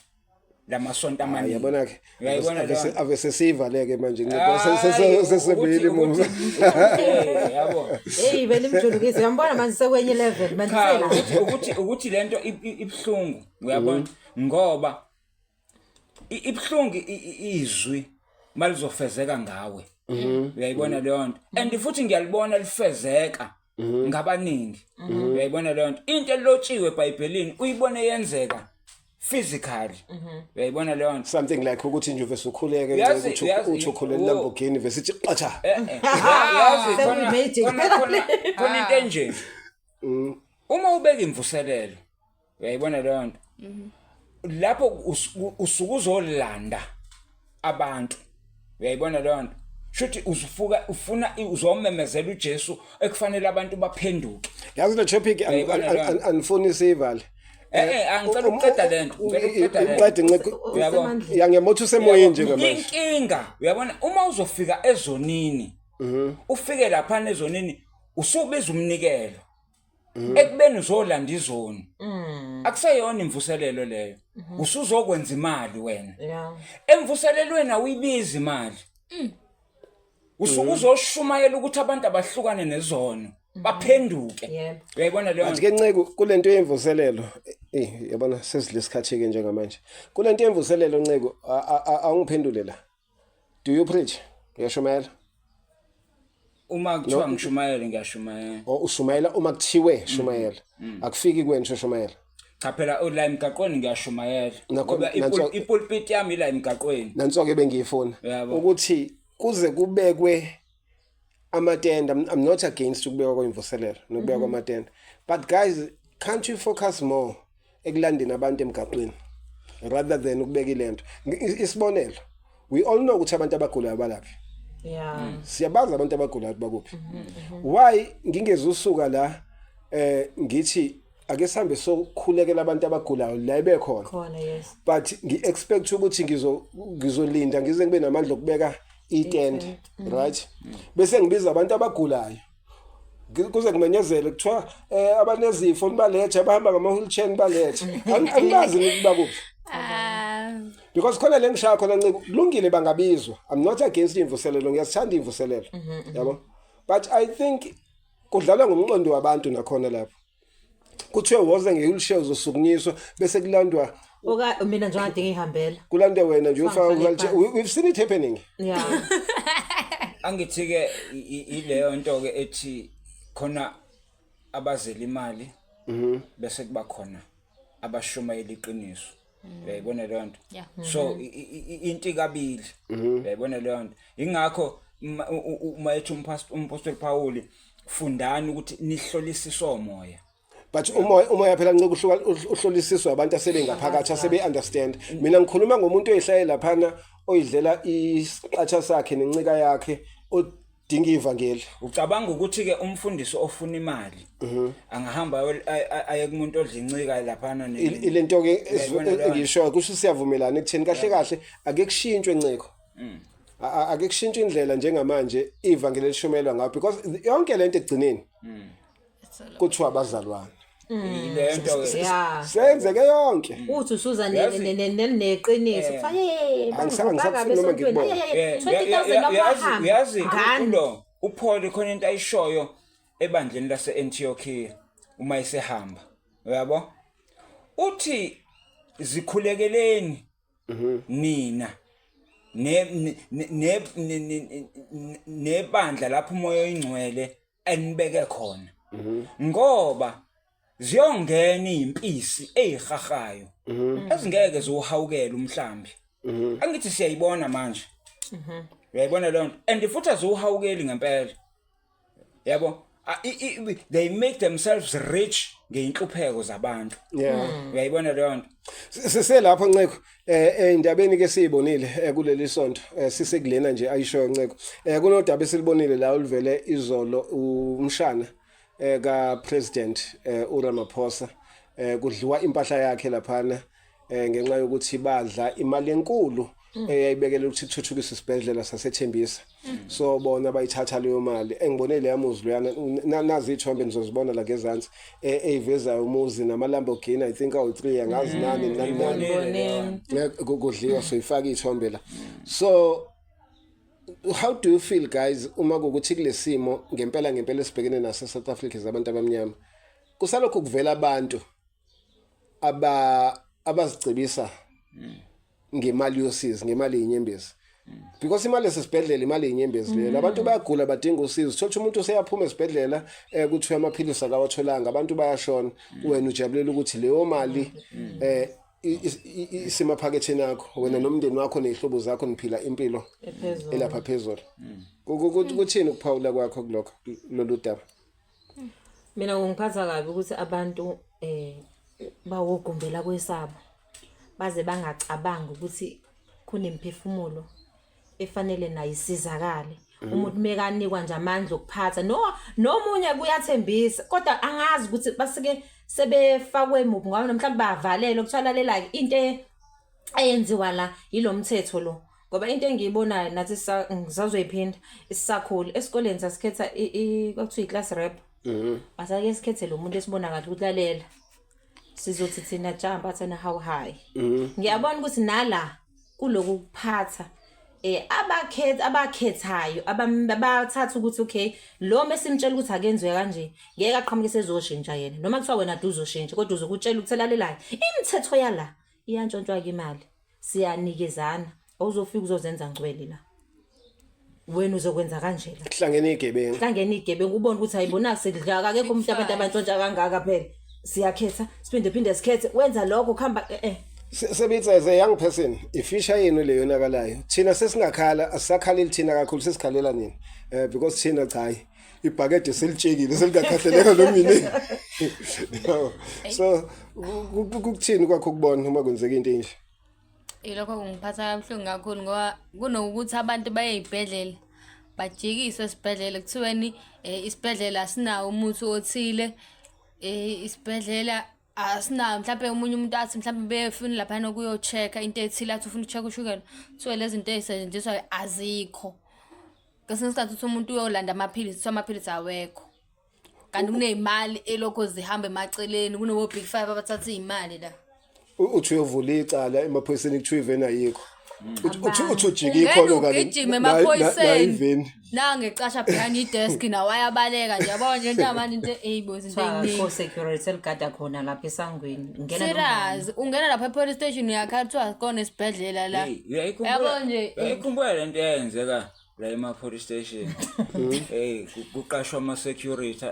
lamasonto amaningi. Yabona ke Uyayibona leyo nto? ave sesivaleke manje Nceke Hayi, sesebuyile ukuthi- emuva. Yabo. Hey belimjulukise uyambona manje sekwenye level manje Cha, sela. ukuthi lento ibhlungu uyabona ngoba ibhlungu izwi malizofezeka ngawe. Uyayibona leyo nto? And futhi ngiyalibona lifezeka ngabaningi. Uyayibona leyo nto? Into elotshiwe eBhayibhelini uyibone yenzeka physically. Uyayibona leyo nto? Something like ukuthi nje uvese ukhuleke Uyazi- ukuthi uyazi- uthi ukhulele Lamborghini vese ithi qatha. Yazi Sekuyi-magic. khona into enje. Uma ubeka imvuselelo uyayibona leyo nto. Lapho usuke uzolanda abantu, uyayibona leyo nto? Shuthi uzufuka ufuna uzomemezela uJesu ekufanele abantu baphenduke. Yazi le topic Uyayibona leyo nto? Anifuni siyivale. Angicela ukuqeda lento, ngicela ukuqeda lento. Uqede, Nceku. Uyabo? Usemandleni. Ya, ngiyamotha usemoyeni njengamanje. Inkinga, uyabona, uma uzofika ezonini, ufike laphana ezonini usubiza umnikelo ekubeni uzolanda izoni, akuseyona imvuselelo leyo, usuzokwenza imali wena. Emvuselelweni awuyibizi imali, usuke uzoshumayela ukuthi abantu abahlukane nezono, baphenduke. Uyayibona leyo? But ke Nceku, kulento yemvuselelo, yabona sesidle isikhathi ke njengamanje. Kulento yemvuselelo, Nceku, awungiphendule la. Do you preach? Uyashumayela? Uma kuthiwa ngishumayele, ngiyashumayela. O ushumayela uma kuthiwe shumayela. Akufiki kuwena ushumayela. Cha phela, la emgaqweni ngiyashumayela, ngoba ipulpit yami ila emgaqweni. Nanso ke bengiyifuna ukuthi kuze kubekwe amatende. I'm not against ukubekwa kwemvuselelo nokubekwa kwamatende, but guys, can't you focus more ekulandeni abantu emgaqweni rather than ukubeka ilento? Isibonelo, we all know ukuthi abantu abagulayo balaphi. Siyabazi abantu abagulayo ukuthi bakuphi. Why ngingezusuka la ngithi ake sihambe sokhulekela abantu abagulayo la ebekhona? Khona, yes. But ngi-expect ukuthi ngizolinda ngize ngibe namandla okubeka itent, right, bese ngibiza abantu abagulayo, kuze kumenyezele kuthiwa abanezifo nibalethe, abahamba ngama-wheelchair nibalethe. Angibazi ukuba kuphi. Ah, Because khona le ngishaya khona, Nciko, kulungile bangabizwa. I'm not against imvuselelo, ngiyasithanda imvuselelo, yabo, but I think kudlalwa ngomqondo wabantu nakhona lapho kuthiwe woze nge-wheelchair uzosukunyiswa, bese kulandwa Oka mina nje kade ngihambela. Kulande wena nje ufaka Fangifake ku-wheelchair. phansi. We've seen it happening. Angithi ke ileyo nto ke ethi khona abazela imali, bese kuba khona abashumayela iqiniso, uyayibona leyo nto? So into ikabili, uyayibona leyo nto? Ingakho uma ethi umpostoli Paul, fundani ukuthi nihlolisise omoya. But umoya phela, Ncike, uhluka uhlolisiswa abantu asebengaphakathi, asebe understand. Mina ngikhuluma ngomuntu oyihlaye laphana, oyidlela isiqatha sakhe nencika yakhe, odinga ivangeli. Ucabanga ukuthi ke umfundisi ofuna imali angahamba aye kumuntu odla incika laphana Ilento ke Uyayibona leyo nto? engishoyo kusho siyavumelana ekutheni kahle kahle ake kushintshwe, Nciko. Ake kushintshwe indlela njengamanje ivangeli elishumayelwa ngayo, because yonke lento ekugcineni kuthiwa abazalwane. Ile nto ke. Senzeke yonke. Uthi usuza Yazi- neqiniso, kuthiwa ye Angisafuni noma ngikubone. 20,000 abahamba. Uyazi Ngani? ulo uPaul khona into ayishoyo ebandleni lase-Antiochia uma esehamba, uyabo, uthi zikhulekeleni nina ne ne ne- ne- ne- nebandla lapho umoya oyingcwele enibeke khona, ngoba ziyongena izimpisi ezihahayo ezingeke ziwuhawukele umhlambi. Angithi siyayibona manje, uyayibona leyo nto? And futhi aziwuhawukeli ngempela, yabo. They make themselves rich ngeinhlupheko zabantu. Uyayibona leyo nto? Siselapho, Nceko, endabeni ke siyibonile kuleli sonto, sisekulena nje ayishoyo Nceko, kunodaba esilibonile la oluvele izolo, umshana ka president uRamaphosa, kudliwa impahla yakhe laphana ngenxa yokuthi badla imali enkulu eyayibekele ukuthi kuthuthukiswe isibhedlela saseThembisa. So bona bayithatha leyo mali. Engibone leya muzi loyana, nazi ithombe nizozibona la ngezansi, eyivezayo umuzi nama Lamborghini, I think awu3, angazi nani nani nani. Uyibonile leyo nto? Kudliwa, soyifaka ithombe la. So how do you feel, guys, uma kukuthi kulesimo ngempela ngempela esibhekene naso eSouth Africa zabantu abamnyama, kusalokhu kuvela abantu abazicebisa ngemali yosizi, ngemali yenyembezi? Because imali esesibhedlela, imali yenyembezi leyo. Labantu bayagula, badinga usizo. Thola ukuthi umuntu useyaphuma esibhedlela, kuthiwa amaphilisi akawatholanga, abantu bayashona, wena ujabulela ukuthi leyo mali isemaphaketheni akho, wena nomndeni wakho nezihlobo zakho, niphila impilo Ephezulu. Elapha phezulu. Kuthini ukuphawula kwakho kulokho, lolu daba? Mina kungiphatha kabi ukuthi abantu bawogumbela kwesabo. Baze bangacabangi ukuthi kunemphefumulo efanele nayo isizakale. Umuntu mekanikwa nje amandla okuphatha no nomunye kuyathembisa kodwa angazi ukuthi basuke sebefakwe muphi ngoba mhlawumbe bavalelwe kuthiwa lalela-ke into eyenziwa la yilo mthetho lo ngoba into engiyibonayo nathi ngisazoyiphinda sisakhula esikoleni sasikhetha kwakuthiwa i-class rep. Asake sikhethe lo muntu esibona kahle ukuthi lalela sizothi thina jump athena how high. Ngiyabona ukuthi nala kuloku kuphatha abakhetha abakhethayo abathatha ukuthi okay lo mesimtshela ukuthi akenziwe kanje ngeke aqhamuke sezoshintsha yena noma kuthiwa wena uzoshintsha kodwa uzokutshela ukuthi lalelayo imithetho yala iyantshontshwa ke imali siyanikezana awuzofika uzozenza ngcwele la wena uzokwenza kanje la Kuhlangene igebengu. Hlangene igebengu ubone ukuthi ayibona sekudlaka akekho umuntu abantu abantshontsha kangaka phela siyakhetha siphinde phinde sikhethe wenza lokho kuhamba eh. Sebitha as a young person ifisha yenu leyo yonakalayo thina sesingakhala asisakhaleli thina kakhulu sesikhalela nina because thina cha ibhakede selitshekile selingakhahleleka noma yini. So kukuthini kwakho ukubona uma kwenzeka into enje? Ilokho kungiphatha kabuhlungu kakhulu ngoba kunokuthi abantu baye ey'bhedlela bajikiswe esibhedlela kuthiweni isibhedlela asinawo umuthi othile, isibhedlela asinawo mhlampe omunye umuntu athi mhlampe befuna laphana ukuyo-check-a into ethile athi ufuna uku-check-a ushukela, kuthiwe lezi zinto ey'setshenziswayo azikho. Kwesinye isikhathi uthi umuntu uyolanda amaphilisi kuthiwa amaphilisi awekho. Kanti kuney'mali elokhu zihamba emaceleni kunobo-big five abathatha iy'mali la. Uthi uyovula icala emaphoyiseni kuthiwa iveni ayikho. Uthi ujika Ungena ikhono kanti ugijime nayi emaphoyiseni iveni. nangecasha behind i-desk nawe ayabaleka nje yabo nje into manje into eyibo izinto Kuthiwa ey'ningi. akho security eligada khona lapha esangweni ungena noma Serious ungena lapha e-police station uyakhala kuthiwa kona esibhedlela la. Hey, Yabo uyayikhumbula nje uyayikhumbula lento eyenzeka la ema police station. Hey, kuqashwa ama security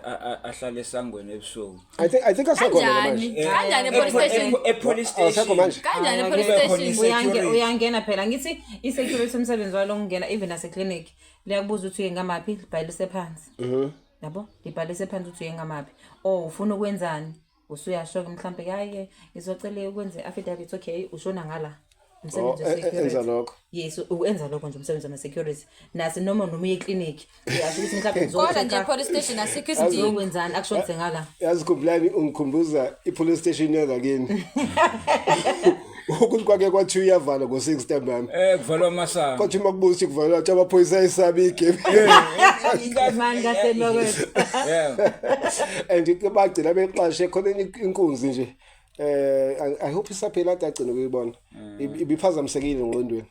ahlale esangweni ebusuku. I think asakhona kanjani manje. kanjani e-police station E police Awasekho station. manje. kanjani Hayi, e-police kube khona station Security. Uyangena phela ngithi i-security umsebenzi walo ukungena even naseclinic liyakubuza ukuthi uye ngamaphi libhalise phansi yabo libhalise phansi ukuthi uye ngamaphi or ufuna ukwenzani usuyasho-ke mhlampe hayi-ke ngizocela ukwenza i-affidavit okay ushona ngala umsebenzi Oh, we-security. enza lokho. Yes, uenza lokho nje umsebenzi wama-security nasi noma uye eklinikhi uyasho ukuthi mhlawumbe kodwa nje e-police station asikho isidingo. ngizokwenzani akushonise ngala. Yazi khumbulani ungikhumbuza i-police station yangakini. Ukuthi kwake kwathiwa iyavala ngo-6 ntambama. Kuvalwa amasango. Kwathi uma kubuza ukuthi kuvalwa athi amaphoyisa ayesaba igame. Mani kahleni bakwethu. Yeah. And bagcina beqashe khona enye inkunzi nje. I hope isaphila ade agcina ukuyibona. Ibiphazamisekile engqondweni.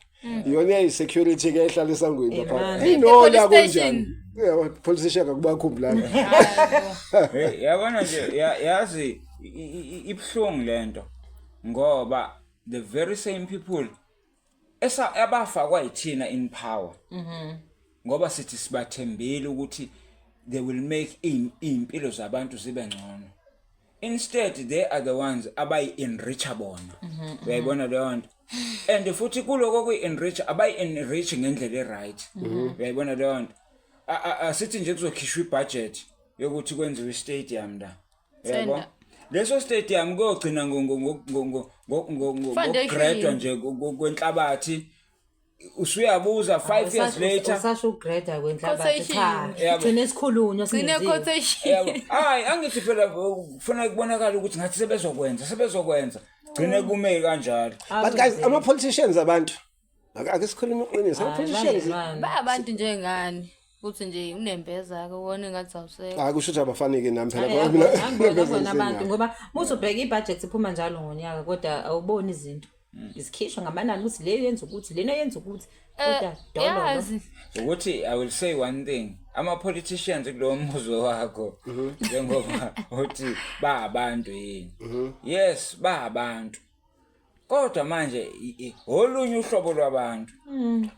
Iyona yayi security ke ehlala esangweni lapha. Man. Hey no la E-police station. kunjani? Yeah, police station akubakhumbulanga. Hey, yabona nje yazi ibhlungu lento ngoba the very same people esa abafakwa yithina in power. Ngoba sithi sibathembile ukuthi they will make impilo zabantu zibe ngcono. Instead they are the ones abayi-enricha bona. Uyayibona leyo nto? And futhi kuloko kuyi-enrich abayi-enrich ngendlela e-right. Uyayibona leyo nto? Asithi nje kuzokhishwa ibudget yokuthi kwenziwe i-stadium la. Uyabo? Tender. Leso stadium kuyogcina Foundation. ngokugredwa nje kwenhlabathi. Usuyabuza 5 years later. Usasho ukugreda kwenhlabathi cha. Quotation. Yabo. Gcine sikhulunywa Gcine singenziwe. quotation. Yabo. Hayi angithi phela kufanele kubonakala ukuthi ngathi sebezokwenza. Gcine kume kanjalo. But guys, ama politicians abantu ake sikhulume iqiniso. Ama politicians Bayabantu njengani kuthi nje unembeza ke wona engathi awusekho. hayi kusho ukuthi abafanike nami phela ngoba mina Angibona abantu ngoba muzobheka ibudget iphuma njalo ngonyaka kodwa awuboni izinto. Izikhishwa ngamanani ukuthi le yenza ukuthi lena yenza ukuthi kodwa dololo. Yazi Ukuthi I will say one thing. Ama politicians kulowo mbuzo wakho njengoba uthi ba abantu yini. Yes, ba abantu. Kodwa manje olunye uhlobo lwabantu.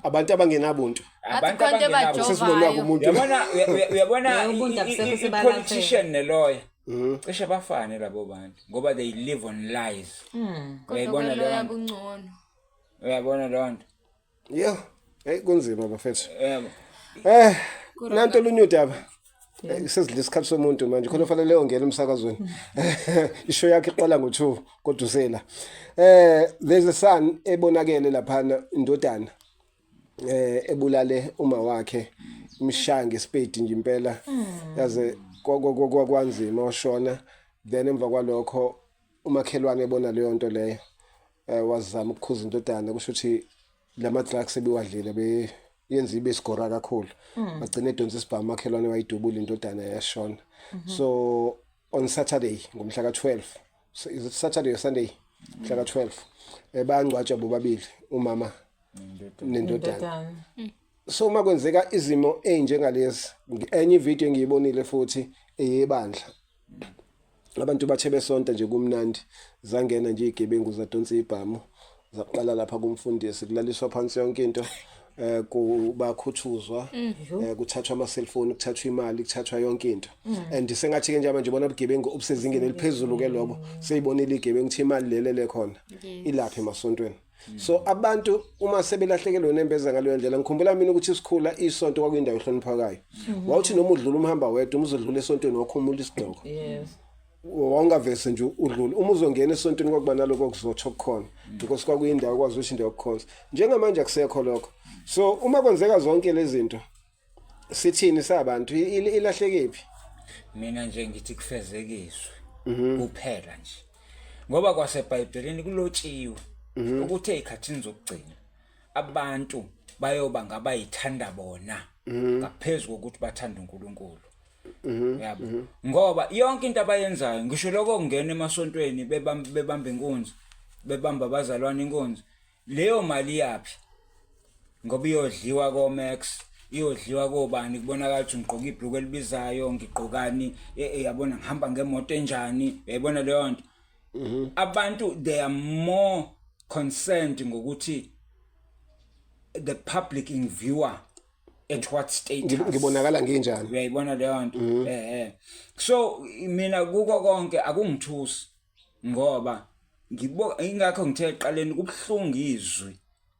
Abantu abangenabuntu. Abantu khona into abangenabo. ebajovayo. Sesibonwa kumuntu. Uyabona uyabona Yebo, ubuntu abusekho sebalaphe. i-politician neloya. Cishe bafane labo bantu ngoba they live on lies. Kodwa Uyayibona kweloya leyo nto? kungcono. Uyabona leyo nto? Yeah. Hey kunzima bafethu. Yebo. Nanto olunye udaba. Sesidla isikhathi somuntu manje khona fanele yongena emsakazweni. Ishow yakhe iqala ngo2 kodwa usela. There's a son ebonakele laphana, indodana ebulale uma wakhe, imshaya ngesipedi nje impela, yaze kwanzima, washona. Then emva kwalokho umakhelwane ebona leyo nto leyo, wazama ukukhuza indodana, kusho ukuthi lama drugs ebiwadlile be yenza ibe sigora kakhulu, bagcina edonsa isibhamu, umakhelwane wayidubula indodana, yashona. So on Saturday ngomhla ka-12, so is it Saturday or Sunday, mhla ka-12, bayangcwatshwa bobabili, umama nendodana. Indodana. So uma kwenzeka izimo ezinjengalezi, enye ivideo engiyibonile futhi eyebandla, abantu bathe besonta nje kumnandi, zangena nje igebengu, zadonsa ibhamu, zaqala lapha kumfundisi, kulaliswa phansi yonke into, kubakhuthuzwa, kuthathwa ama cellphone, kuthathwa imali, kuthathwa yonke into. And sengathi ke nje manje bona ubugebengu obusezingeni eliphezulu ke lobo, seyibonile igebengu ukuthi imali lelele khona ilapha emasontweni. So abantu uma sebelahlekelwe nembeza ngaleyo ndlela, ngikhumbula mina ukuthi isikhula isonto kwakuyindawo ehloniphakayo. Wawuthi noma udlula umhamba wedwa, uma uzodlula esontweni wakhumula isigqoko. Wawungavese nje udlule. Uma uzongena esontweni kwakuba naloko okuzotsho kukhona, because kwakuyindawo kwazi ukuthi indawo yokukhonza. Njengamanje akusekho lokho. So uma kwenzeka zonke lezi zinto, sithini sabantu? Ilahlekephi? Mina nje ngithi kufezekiswe kuphela nje, ngoba kwaseBhayibhelini kulotshiwe ukuthi ezikhathini zokugcina abantu bayoba ngabayithanda bona ngaphezulu kokuthi bathanda uNkulunkulu, yabo, ngoba yonke into abayenzayo, ngisho lokho kungena emasontweni bebamba inkunzi, bebamba abazalwane inkunzi, leyo mali yaphi? Ngoba iyodliwa koMax, iyodliwa kobani. Kubonakala ukuthi ngigqoka ibhluku elibizayo, ngigqokani, yabona, ngihamba ngemoto enjani, uyayibona leyo nto. Abantu, they are more concerned ngokuthi the public in viewer at what status. Ngibonakala nginjani. Uyayibona leyo nto. So mina kuko konke akungithusi, ngoba ngibo ingakho ngithe eqaleni kubuhlungu izwi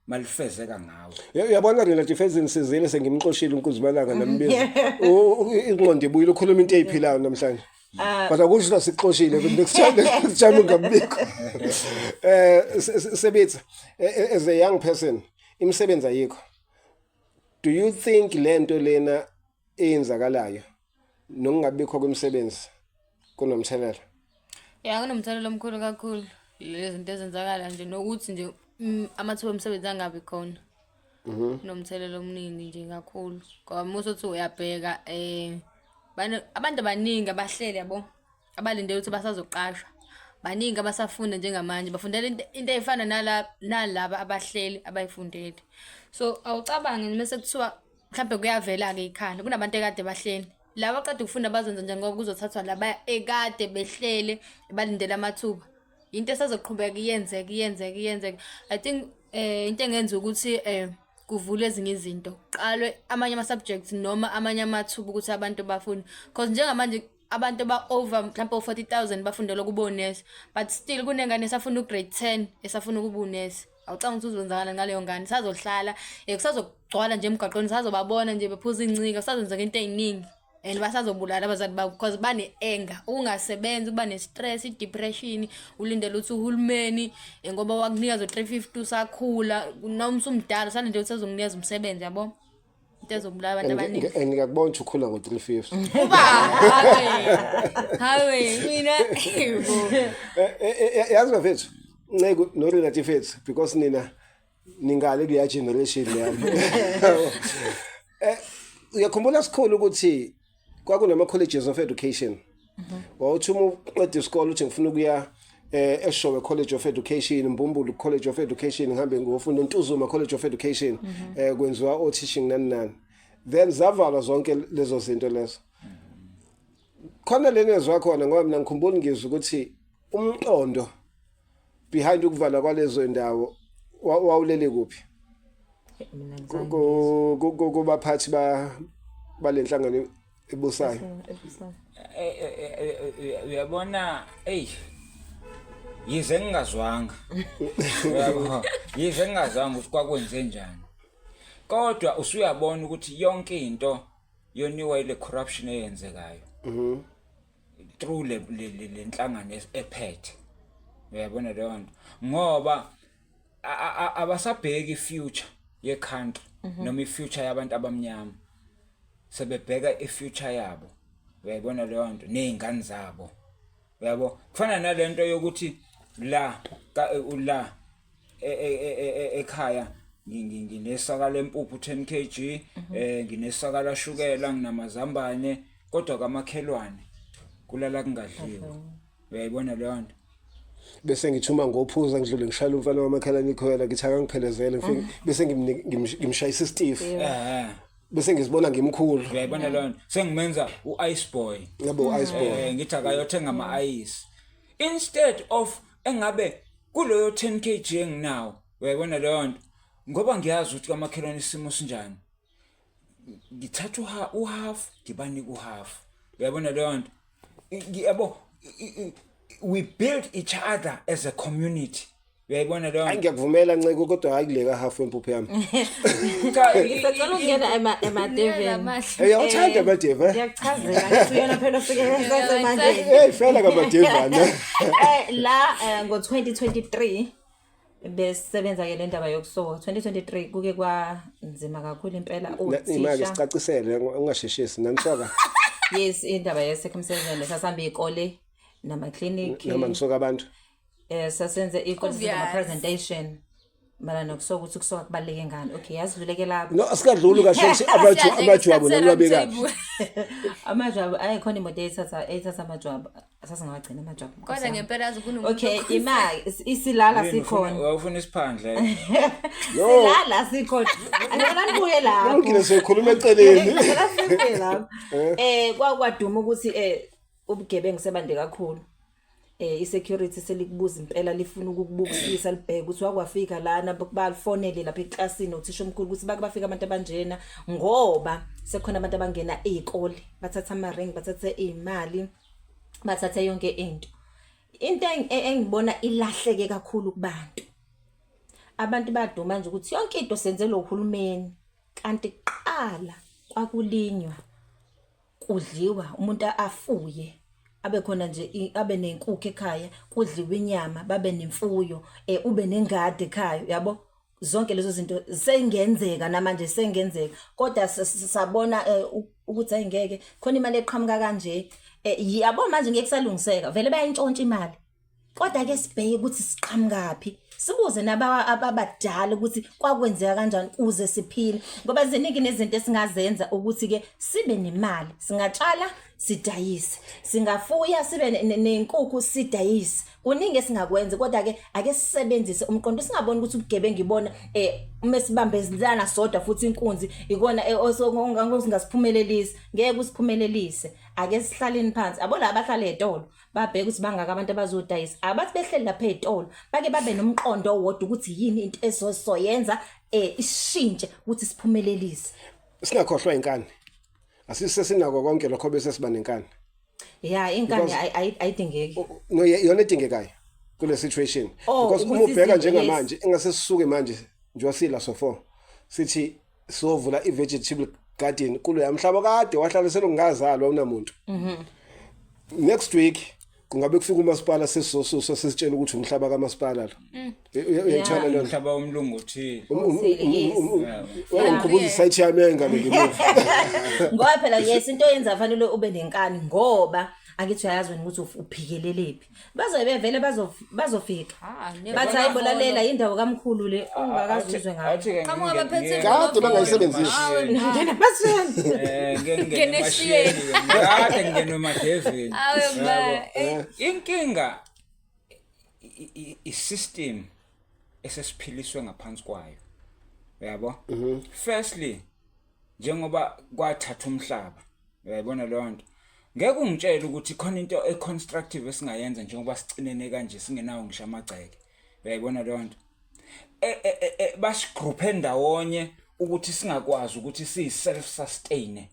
malifezeka ngawe. Uyabona relative ezinisizile, sengimxoshile uNkuzimalanga nambiza. Ingqondo ibuyile, ukhuluma into eyiphilayo namhlanje. Kodwa kusho ukuthi sikuxoshile next time, next time ungabikho. Sebetha, as a young person, imisebenzi ayikho. Do you think lento lena eyenzakalayo nokungabikho kwemisebenzi kunomthelela? Ya, kunomthelela omkhulu kakhulu lezi zinto ezenzakala nje, nokuthi nje amathuba emisebenzi angabi khona. Kunomthelela omningi nje kakhulu, ngoba uma usothi uyabheka, abantu abaningi abahleli, yabo, abalindele ukuthi basazoqashwa, baningi abasafunda njengamanje, bafundela into ey'fana nalaba abahleli abayifundele. So awucabange mese kuthiwa mhlawumbe kuyavela-ke ikhanda kunabantu ekade bahleli, laba abaqeda ukufunda bazenza njani, ngoba kuzothathwa laba ekade behlele balindele amathuba. Into esazoqhubeka iyenzeke, iyenzeke, iyenzeke. I think into engenza ukuthi kuvulwe ezinye izinto, kuqalwe amanye ama-subjects noma amanye amathuba ukuthi abantu bafunde, cause njengamanje abantu ba-over mhlawumpe u-40 000 bafundela ukuba onesi, but still kunengane esafuna u-grade 10 esafuna ukuba unesi. Awucanga ukuthi uzowenzakala ngaleyo ngane? Sazohlala, kusazogcwala nje emgwaqweni, sazobabona nje bephuza incika, kusazenzeka into ey'ningi and basazobulala abazali babo because bane-anger, ukungasebenzi, ukuba ne-stress, i-depression, ulindele ukuthi uhulumeni, ngoba wakunikeza u-350 usakhula, noma usumdala usalindele ukuthi azokunikeza umsebenzi, yabo, into ezobulala abantu abaningi. And ngiyakubona ukuthi ukhula ngo-350. Uba hawe hawe mina bo. Yazi bafethu, Nceku no-relative fethu, because nina ningale kuleya generation leyami. Uyakhumbula sikhulu ukuthi kwakunama colleges of education. Wawuthi uma uqeda isikole uthi ngifuna ukuya eShowe College of Education, Mbumbulu College of Education, ngihambe ngiyofunda Ntuzuma College of Education, kwenziwa o teaching nani nani. Then zavalwa zonke lezo zinto lezo. Khona lenezwa khona, ngoba mina ngikhumbula ngizwa ukuthi umqondo behind ukuvalwa kwalezo ndawo wawulele kuphi? Mina Kubaphathi ba balenhlangano ebusayo. Ngizange. Uyabona, ey, yize ngingazwanga, uyabo, yize ngingazwanga ukuthi kwakwenze njani, kodwa usuyabona ukuthi yonke into Yoniwa ile corruption eyenzekayo. Through le nhlangano ephethe. Uyabona leyo nto. Ngoba abasabheki future ye country noma ifuture yabantu abamnyama. Sebebheka ifuture yabo. Uyayibona leyo nto nezingane zabo. Uyabo? Kufana nalento yokuthi la la ekhaya nginesaka lempuphu 10 kg, nginesaka lashukela, nginamazambane, kodwa kamakhelwane kulala kungadliwa. Uyayibona leyo nto? Bese ngithuma ngophuza ngidlule ngishayela umfana wamakhelwane ikhwela, ngithi akangiphelezele, ngifike bese ngimshayisa isitifu. Bese ngizibona ngimkhulu. Uyayibona leyo nto? Sengimenza u-ice boy. Yabo, ice boy. Ngithi akayothenga ama-ice instead of engabe kuloyo 10 kg enginawo. Uyayibona leyo nto? Ngoba ngiyazi ukuthi kamakhelwane isimo sinjani, ngithatha uhalf, ngibanika uhalf. Uyayibona leyo nto? Yabo, we build each other as a community. Uyayibona leyo Hayi, ngiyakuvumela Nceko, kodwa hayi kuleka half wempuphu yami. Cha, Ngisacela ukungena emadeveni. Amahle. Hey, awuthanda amadeva, eh? Ngiyakuchazela, ngithi uyona phela ofike sesemanje. Hey, fela kamadevana. La ngo-2023 besisebenza ke le ndaba yokusoka. 2023 kuke kwanzima kakhulu impela. Imake Othisha sicacisele, ungasheshisi nanisoka. Yes, indaba ye-circumcision, sasihamba iy'kole nama-clinic. Noma nisoka abantu. Sasenze iy'kole Obvious. ama-presentation mayelana nokusoka, ukuthi ukusoka kubaluleke ngani. Okay, yazidluleke lapho. No, asikadluli kahle ukuthi amajwabu nalwabekaphi. Amajwabu ayekhona, imoto eyithatha amajwabu, sasingawagcina amajwabu. Nkosi Kodwa yami. ngempela yazi kunomuntu Okay, ima isilala Yini, sikhona. Wawufuna isiphandle? Silala sikhona, angicela nibuye lapho. Kulungile, sokhuluma eceleni. Ngicela sibuye lapho. Kwakwaduma ukuthi ubugebengu sebande kakhulu, i-security selikubuza impela, lifuna ukukubukisisa, libheke ukuthi wakwafika lana, balifonele lapha eklasini uthisha omkhulu ukuthi bake bafika abantu abanjena, ngoba sekukhona abantu abangena ey'kole bathatha ama-ring, bathathe iy'mali, bathathe yonke into. Into engibona ilahleke kakhulu kubantu, abantu baduma nje ukuthi yonke into senzelwe uhulumeni, kanti kuqala kwakulinywa, kudliwa, umuntu afuye, abe khona nje, abe nenkukhu ekhaya, kudliwe inyama, babe nemfuyo, ube nengadi ekhaya, yabo. Zonke lezo zinto sengenzeka namanje, sengenzeka, kodwa sabona ukuthi ayingeke khona imali eqhamuka kanje, yabo. Manje ngeke kusalungiseka vele, bayintshontsha imali, kodwa ke sibheke ukuthi siqhamukaphi, sibuze naba abadala ukuthi kwakwenzeka kanjani kuze siphile, ngoba ziningi nezinto esingazenza ukuthi ke sibe nemali. Singatshala, sidayise, singafuya, sibe nenkukhu, sidayise. Kuningi esingakwenza, kodwa ke ake sisebenzise umqondo, singaboni ukuthi ubugebengu ibona uma sibambezilana sodwa futhi inkunzi ikona osingasiphumelelisi. Ngeke usiphumelelise. Ake sihlaleni phansi, abo la abahlala ey'tolo babheke ukuthi bangaka abantu abazodayisa, abathi behleli lapha ey'tolo bake babe nomqondo owodwa ukuthi yini into esoyenza ishintshe ukuthi siphumelelise. Singakhohlwa inkani, asisesinako konke lokho bese siba nenkani. Ya, inkani ayidingeki. No, iyona edingekayo kule situation. Oh, because uma ukuthi ubheka njengamanje, engase sisuke manje njengoba sila so four, sithi sovula i-vegetable garden kulo mhlaba kade wahlala selongazalwa unamuntu, next week kungabe kufika umasipala, sesizosusa, sesitshela ukuthi umhlaba kamasipala lo. Uyayithola lona? Umhlaba womlungu othile. Othile, yes. Wangikhumbuza isite yami engabe ngemuva. Ngoba phela, yes, into oyenza fanele ube nenkani, ngoba angithi uyayazi wena ukuthi uphikelelephi, bazobe bevele bazofika Ah, never. bathi, hayi bolalela, indawo kamkhulu le ongakaze uzwe ngayo. Athi-ke Qhamuka baphethe Kade bangayisebenzisi. Ngena basweni. Ngeke ngene Ngene emashiyeni, kade ngene emadevini. Awe ma. Yabo. Inkinga i-system esesiphiliswe ngaphansi kwayo, uyabo. Firstly, njengoba kwathatha umhlaba, uyayibona leyo nto, ngeke ungitshele ukuthi khona into e-constructive esingayenza njengoba sicinene kanje, singenawo ngisho amagceke. Uyayibona leyo nto? Basigruphe ndawonye ukuthi singakwazi ukuthi siyi self sustain.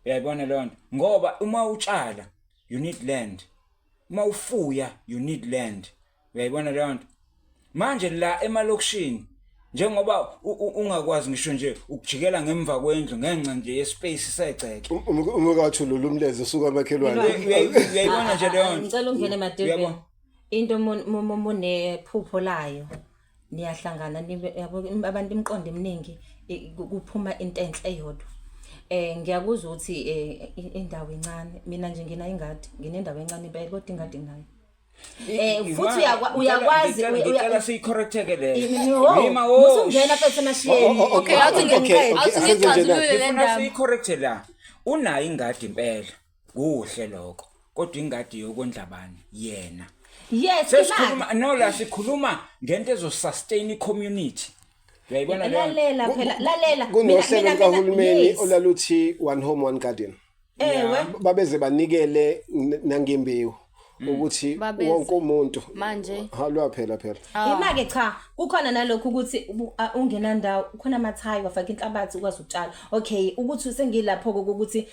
Uyayibona leyo nto? Ngoba uma utshala, you need land, uma ufuya, you need land. Uyayibona leyo nto? Manje la emalokishini Njengoba ungakwazi ngisho nje ukujikela ngemva kwendlu ngenxa nje yespace segceke. Umukathulula umleze usuka amakhelwane. Uyayibona nje leyo nto. Ngicela ungene emadolobheni. Uyabona? Into munephupho layo niyahlangana nibe yabo abantu imiqondo eminingi kuphuma into enhle eyodwa. Ngiyakuzwa ukuthi indawo incane mina nje ngina ingadi nginendawo encane impela kodwa ingadi nginayo. Futhi uyakwazi ngicela siyicorrecte-ke leyo. Wo, Rima, wo. musungena mfethu emashiyeni. Oh, oh, Okay, awuthi Okay, okay, awuthi asenze nje na. ngixazulule le Ngifuna ndaba. siyicorrecte la. Unayo ingadi impela. Kuhle lokho. Kodwa ingadi yokondla bani? Yena. Yes, Sesikhuluma no la sikhuluma ngento ezosustain i-community. Uyayibona leyo? nto? Lalela phela, lalela. Kunohlelo likahulumeni yes. olaluthi one home one garden. Ewe. Babeze banikele nangembewu ukuthi Babeze. wonke umuntu Manje. ha lwaphela phela. Ima-ke cha, kukhona nalokhu ukuthi ungenandawo, kukhona amathayi wafaka inhlabathi ukwazi ukutshala. Okay, ukuthi sengilapho-ke ukuthi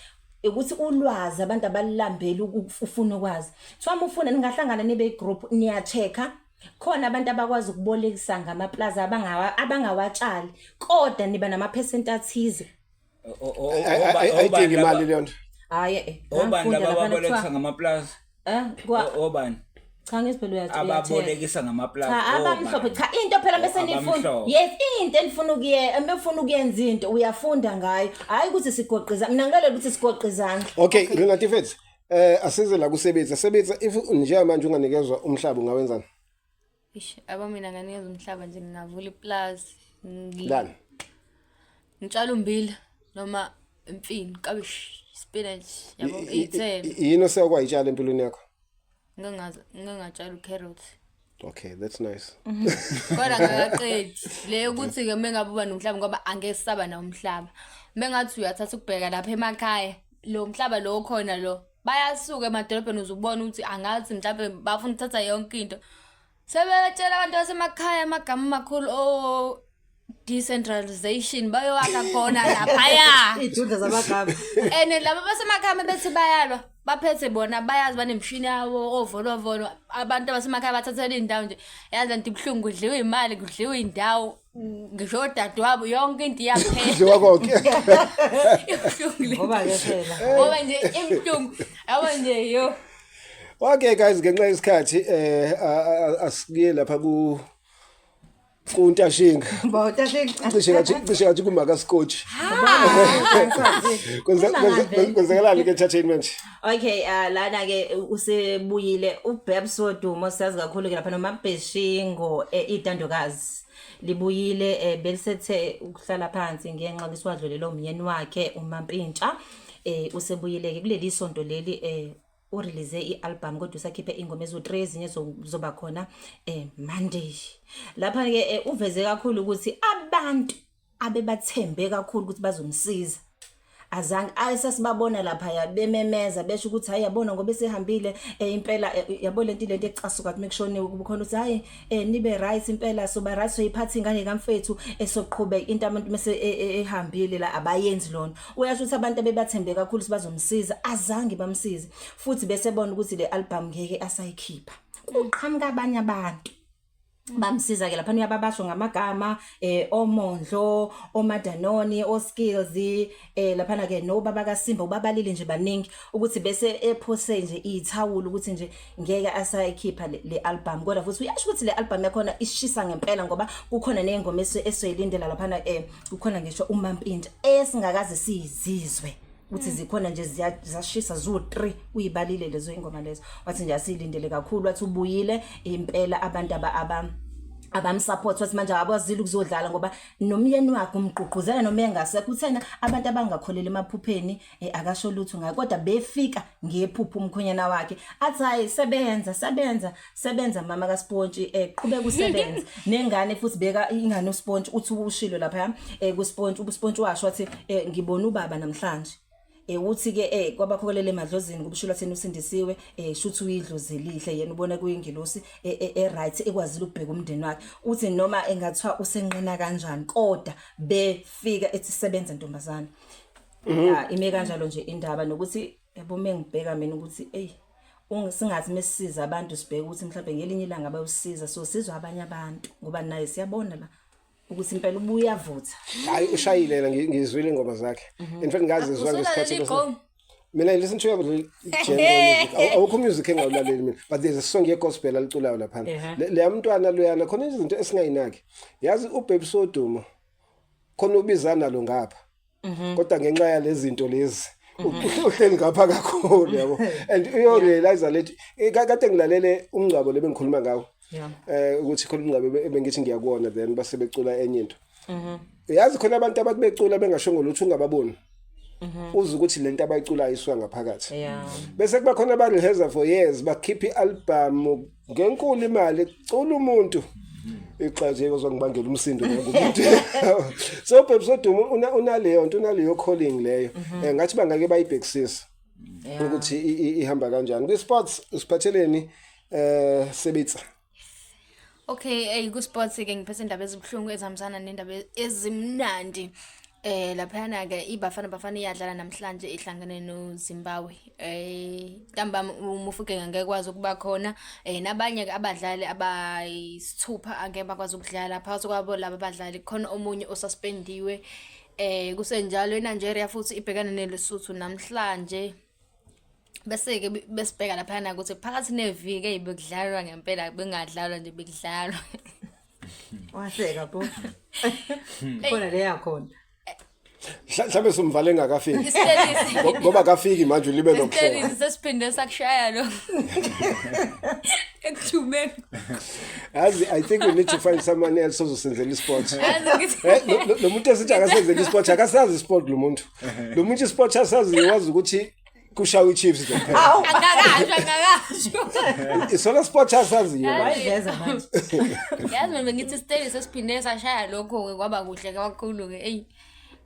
ukuthi ulwazi abantu abalilambeli ufuna ukwazi. Kuthiwa uma ufuna ningahlangana nibe i-group niya-check-a. Khona abantu abakwazi ukubolekisa ngamaplaza abangawatshali kodwa niba namaphesenti athize. Ayidingi imali leyo nto. Hhayi Obani ngangifunda laba laphana ababolekisa kuthiwa ngamaplaza? Obani? Cha ngesiphela uyathenga. Ababolekisa ngamaplaza. Cha abamhlophe cha into phela bese nifuna. Abamhlophe. Yes into enifuna ukuye emefuna ukuyenza into uyafunda ngayo. Hayi ukuthi sigoqiza mina ngilalela ukuthi sigoqa izandla. Okay, Renate Fethu. Asize la kusebenza. Sebenza if njengamanje unganikezwa umhlaba ungawenzani? Ish, abo mina nganikeza umhlaba nje ngingavula iplazi. Lani? Ngitshala ummbila noma imfino, kabishi, spinach, yabo iy'thelo. Yini osekwayitshala empilweni yakho? Ngingatshala ucarrot. Okay, that's nice. Kodwa ngakaqedi le ukuthi ke mengabe uba nomhlaba ngoba angeke saba nawo umhlaba. Mengathi uyathatha ukubheka lapha emakhaya lo mhlaba lo khona lo bayasuka emadolobheni uzubona ukuthi angathi mhlawumbe bafuna ukuthatha yonke into. Sebetshela abantu basemakhaya amagama amakhulu o decentralization bayowakha khona laphaya. Iy'dudla zamagama. And laba basemakhaya bethi bayalwa baphethe bona bayazi banemishini yabo ovolovolo abantu abasemakhaya bathathela iy'ndawo nje yazi lento ibuhlungu kudliwa imali kudliwa iy'ndawo ngisho odadewabo yonke into iyaphela. Kudliwa konke. Ibuhlungu le. Ngoba-ke phela. Ngoba nje ibuhlungu yabo nje yo. Okay guys ngenxa yesikhathi asiye lapha ku kuNtashinga. Bo Ntashinga. Cishe ngathi kumaka Scotch. Kwenzakalani ke entertainment? Okay, lana ke usebuyile uBabs Wodumo siyazi kakhulu ke lapha noma Bheshingo idandokazi libuyile belisethe ukuhlala phansi ngenxa kisiwadlulele umyeni wakhe uMampintsha usebuyile ke kuleli sonto leli urelease i-album kodwa usakhiphe ingoma ezo-3 ezinye zoba khona Monday. Lapha ke uveze kakhulu ukuthi abantu abebathembe kakhulu ukuthi bazomsiza azange ayesasibabona lapha ya bememeza besho ukuthi hayi yabona ngoba esehambile impela yabo lento lento ecasuka kuthi mekushoniwe kukhona ukuthi hayi nibe right impela soba right soyiphatha ingane kamfethu esoqhubeka into abantu mase ehambile la abayenzi lona. Uyasho ukuthi abantu abebathembe kakhulu sibazomsiza azange bamsize futhi bese bona ukuthi le album ngeke asayikhipha. Kuqhamuka abanye abantu bamsiza ke lapha uyababasho ngamagama oMondlo oMadanoni oSkills lapha ke nobaba kaSimba ubabalile nje baningi ukuthi bese ephose nje ithawula ukuthi nje ngeke asayikhipha le album kodwa futhi uyasho ukuthi le album yakhona ishisa ngempela ngoba kukhona nezingoma esoyilindela lapha kukhona ngisho uMampintsha esingakaze sizizwe ukuthi zikhona nje ziyashisa zu3 uyibalile lezo ingoma lezo wathi nje asiyilindele kakhulu wathi ubuyile impela abantu abamsupport wathi manje abazile ukuzodlala ngoba nomyeni wakhe umgqugquzela noma engasekho uthena abantu abangakholeli emaphupheni akasho lutho ngayo kodwa befika ngephupho umkhonyana wakhe athi hayi sebenza sebenza sebenza mama kaSpontshi qhubeka usebenze nengane futhi beka ingane uSpontshi uthi ushilo lapha kuSpontshi uSpontshi washo wathi ngibona ubaba namhlanje uthi ke kwabakhokelela emadlozini kubushilo athena usindisiwe shuthi uyidlozi elihle yena ubona kuyingilosi e right ekwazile ukubheka umndeni wakhe uthi noma engathiwa usenqena kanjani kodwa befika ethi sebenza ntombazana. Ime kanjalo nje indaba nokuthi yabo mengibheka mina ukuthi ey singathi mesisiza abantu sibheke ukuthi mhlawumbe ngelinye ilanga bayosiza so sizwa abanye abantu ngoba naye siyabona la Ukuthi impela ubuya vutha. Hayi, ushayile yena, ngizwile ingoma zakhe. In fact ngazizwa ngesikhathi Usulaleli igqom? Mina I listen to every genre music. Awukho music engawulaleli mina, but there's a song ye-gospel aliculayo laphana. Leya mntwana loyana, khona izinto esingayinaki, yazi, uBabe Sodumo khona ubizana lo ngapha, kodwa ngenxa yalezi zinto lezi uhleli ngapha kakhulu, yabo, and uyorealize lethi kade ngilalele umngcwabo lebengikhuluma ngawo, ukuthi khona umngcwabo ebengithi ngiyakuwona, then base becula enye into. Yazi khona abantu abathi becula bengashongo lutho, ungababoni, uze ukuthi lento abayiculayo isuka ngaphakathi. Bese kuba khona abarehearsa for years, bakhipha i-album ngenkulu imali, cula umuntu ixaje kozongibangela umsindo ngomuntu. So Babes Wodumo unaleyo nto, unaleyo calling leyo. Ngathi bangake bayibhekisisa ukuthi ihamba kanjani. Kwi-sports usiphatheleni, Sebitsa? Okay, ku sports ke ngiphethe indaba ezibuhlungu ezihambisana nendaba ezimnandi. Laphana ke iBafana Bafana iyadlala namhlanje, ihlangene noZimbabwe. Ntambama uMofokeng angeke kwazi ukuba khona. Nabanye ke abadlali abayisithupha angeke bakwazi ukudlala. Phakathi kwabo laba abadlali khona omunye osuspendiwe. Kusenjalo iNigeria futhi ibhekane neLesotho namhlanje. Bese-ke besibheka laphana ukuthi phakathi neviki eyi bekudlalwa ngempela, bengadlalwa nje, bekudlalwa. Wahleka bo. Khona leya khona. Mhlawumbe simvale engakafiki. Isitelisi. Ngoba akafiki manje, ulibe nokuhleka. Isitelisi sesiphinde sakushaya lo ekuthumeni. Yazi, I think we need to find someone else ozosenzela isport. Yazi ngithi Lo muntu esithi akasenzela isport, akasazi isport lo muntu. Lo muntu isport asaziyo, wazi ukuthi kushawa iChiefs nje kuphela. Angakasho, angakasho. Isona sport asaziyo. Wayiveza manje. Yazi mina bengithi isitelisi sesiphinde sashaya lokho-ke, kwaba kuhle kakhulu-ke. Eyi,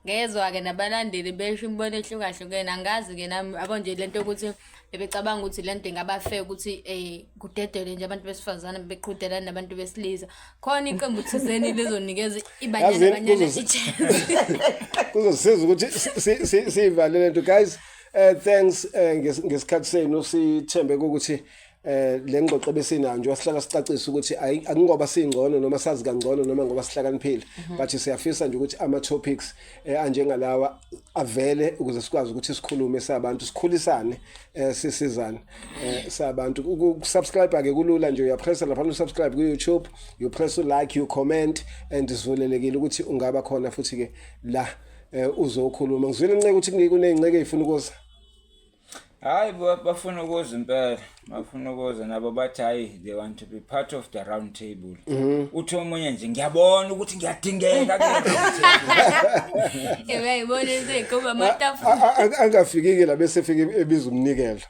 ngezwa-ke nabalandeli besho imibono ehlukahlukene. Angazi-ke nami, yabo nje lento yokuthi bebecabanga ukuthi lento ingaba fair ukuthi kudedelwe nje abantu besifazane beqhudelana nabantu besilisa, khona iqembu thizeni lizonikeza iBanyana Yazini, Banyana i-chance. Kuzosiza ukuthi siyivale lento, guys. Thanks ngesikhathi senu. Sithembe ukuthi le ngxoxo besinayo nje wasihlala sicacisa ukuthi akungoba singcono noma sazi kangcono noma ngoba sihlakaniphile, but siyafisa nje ukuthi ama topics anjengalawa avele ukuze sikwazi ukuthi sikhulume sabantu, sikhulisane, sisizane sabantu. Ukusubscribe ke kulula nje, uyapressa lapha usubscribe ku YouTube, you press like, you comment, and sivulelekile ukuthi ungaba khona futhi ke la uzokhuluma. Ngizwile nceke ukuthi kuney'nceke ey'funa ukuza. Hayi, bafuna ukuza impela, bafuna ukuza nabo, bathi hayi, they want to be part of the round table. Uthi omunye nje, ngiyabona ukuthi ngiyadingeka kule round table. Uyayibona isey'gquba amatafula. Angafiki-ke la bese efike ebiza umnikelo.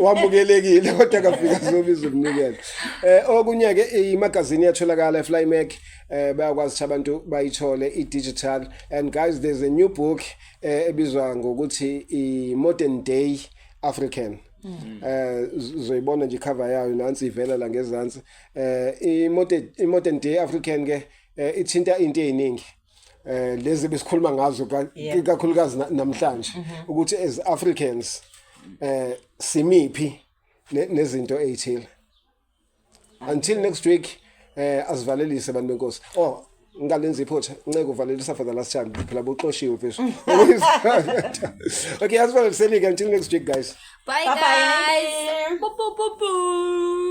Wamukelekile, kodwa akafika azobiza umnikelo. Okunye-ke, imagazini iyatholakala eFlymac, bayakwazi ukuthi abantu bayithole i-digital. And guys, there's a new book ebizwa ngokuthi i-Modern Day African. Uzoyibona nje cover yayo, nansi ivela la ngezansi. I-Modern Day African ke ithinta into eziningi lezi besikhuluma ngazo kakhulukazi namhlanje, ukuthi as Africans simiphi nezinto ezithile. Until next week, asivalelise bantu benkosi. Oh, ngalenza iphutha, nceke uvalelisa for the last time phela, buxoshiwe mfethu. Okay, asivaleliseni ke. Until next week, guys. Bye. Bye-bye. Guys. Boop, boop, boop, boop.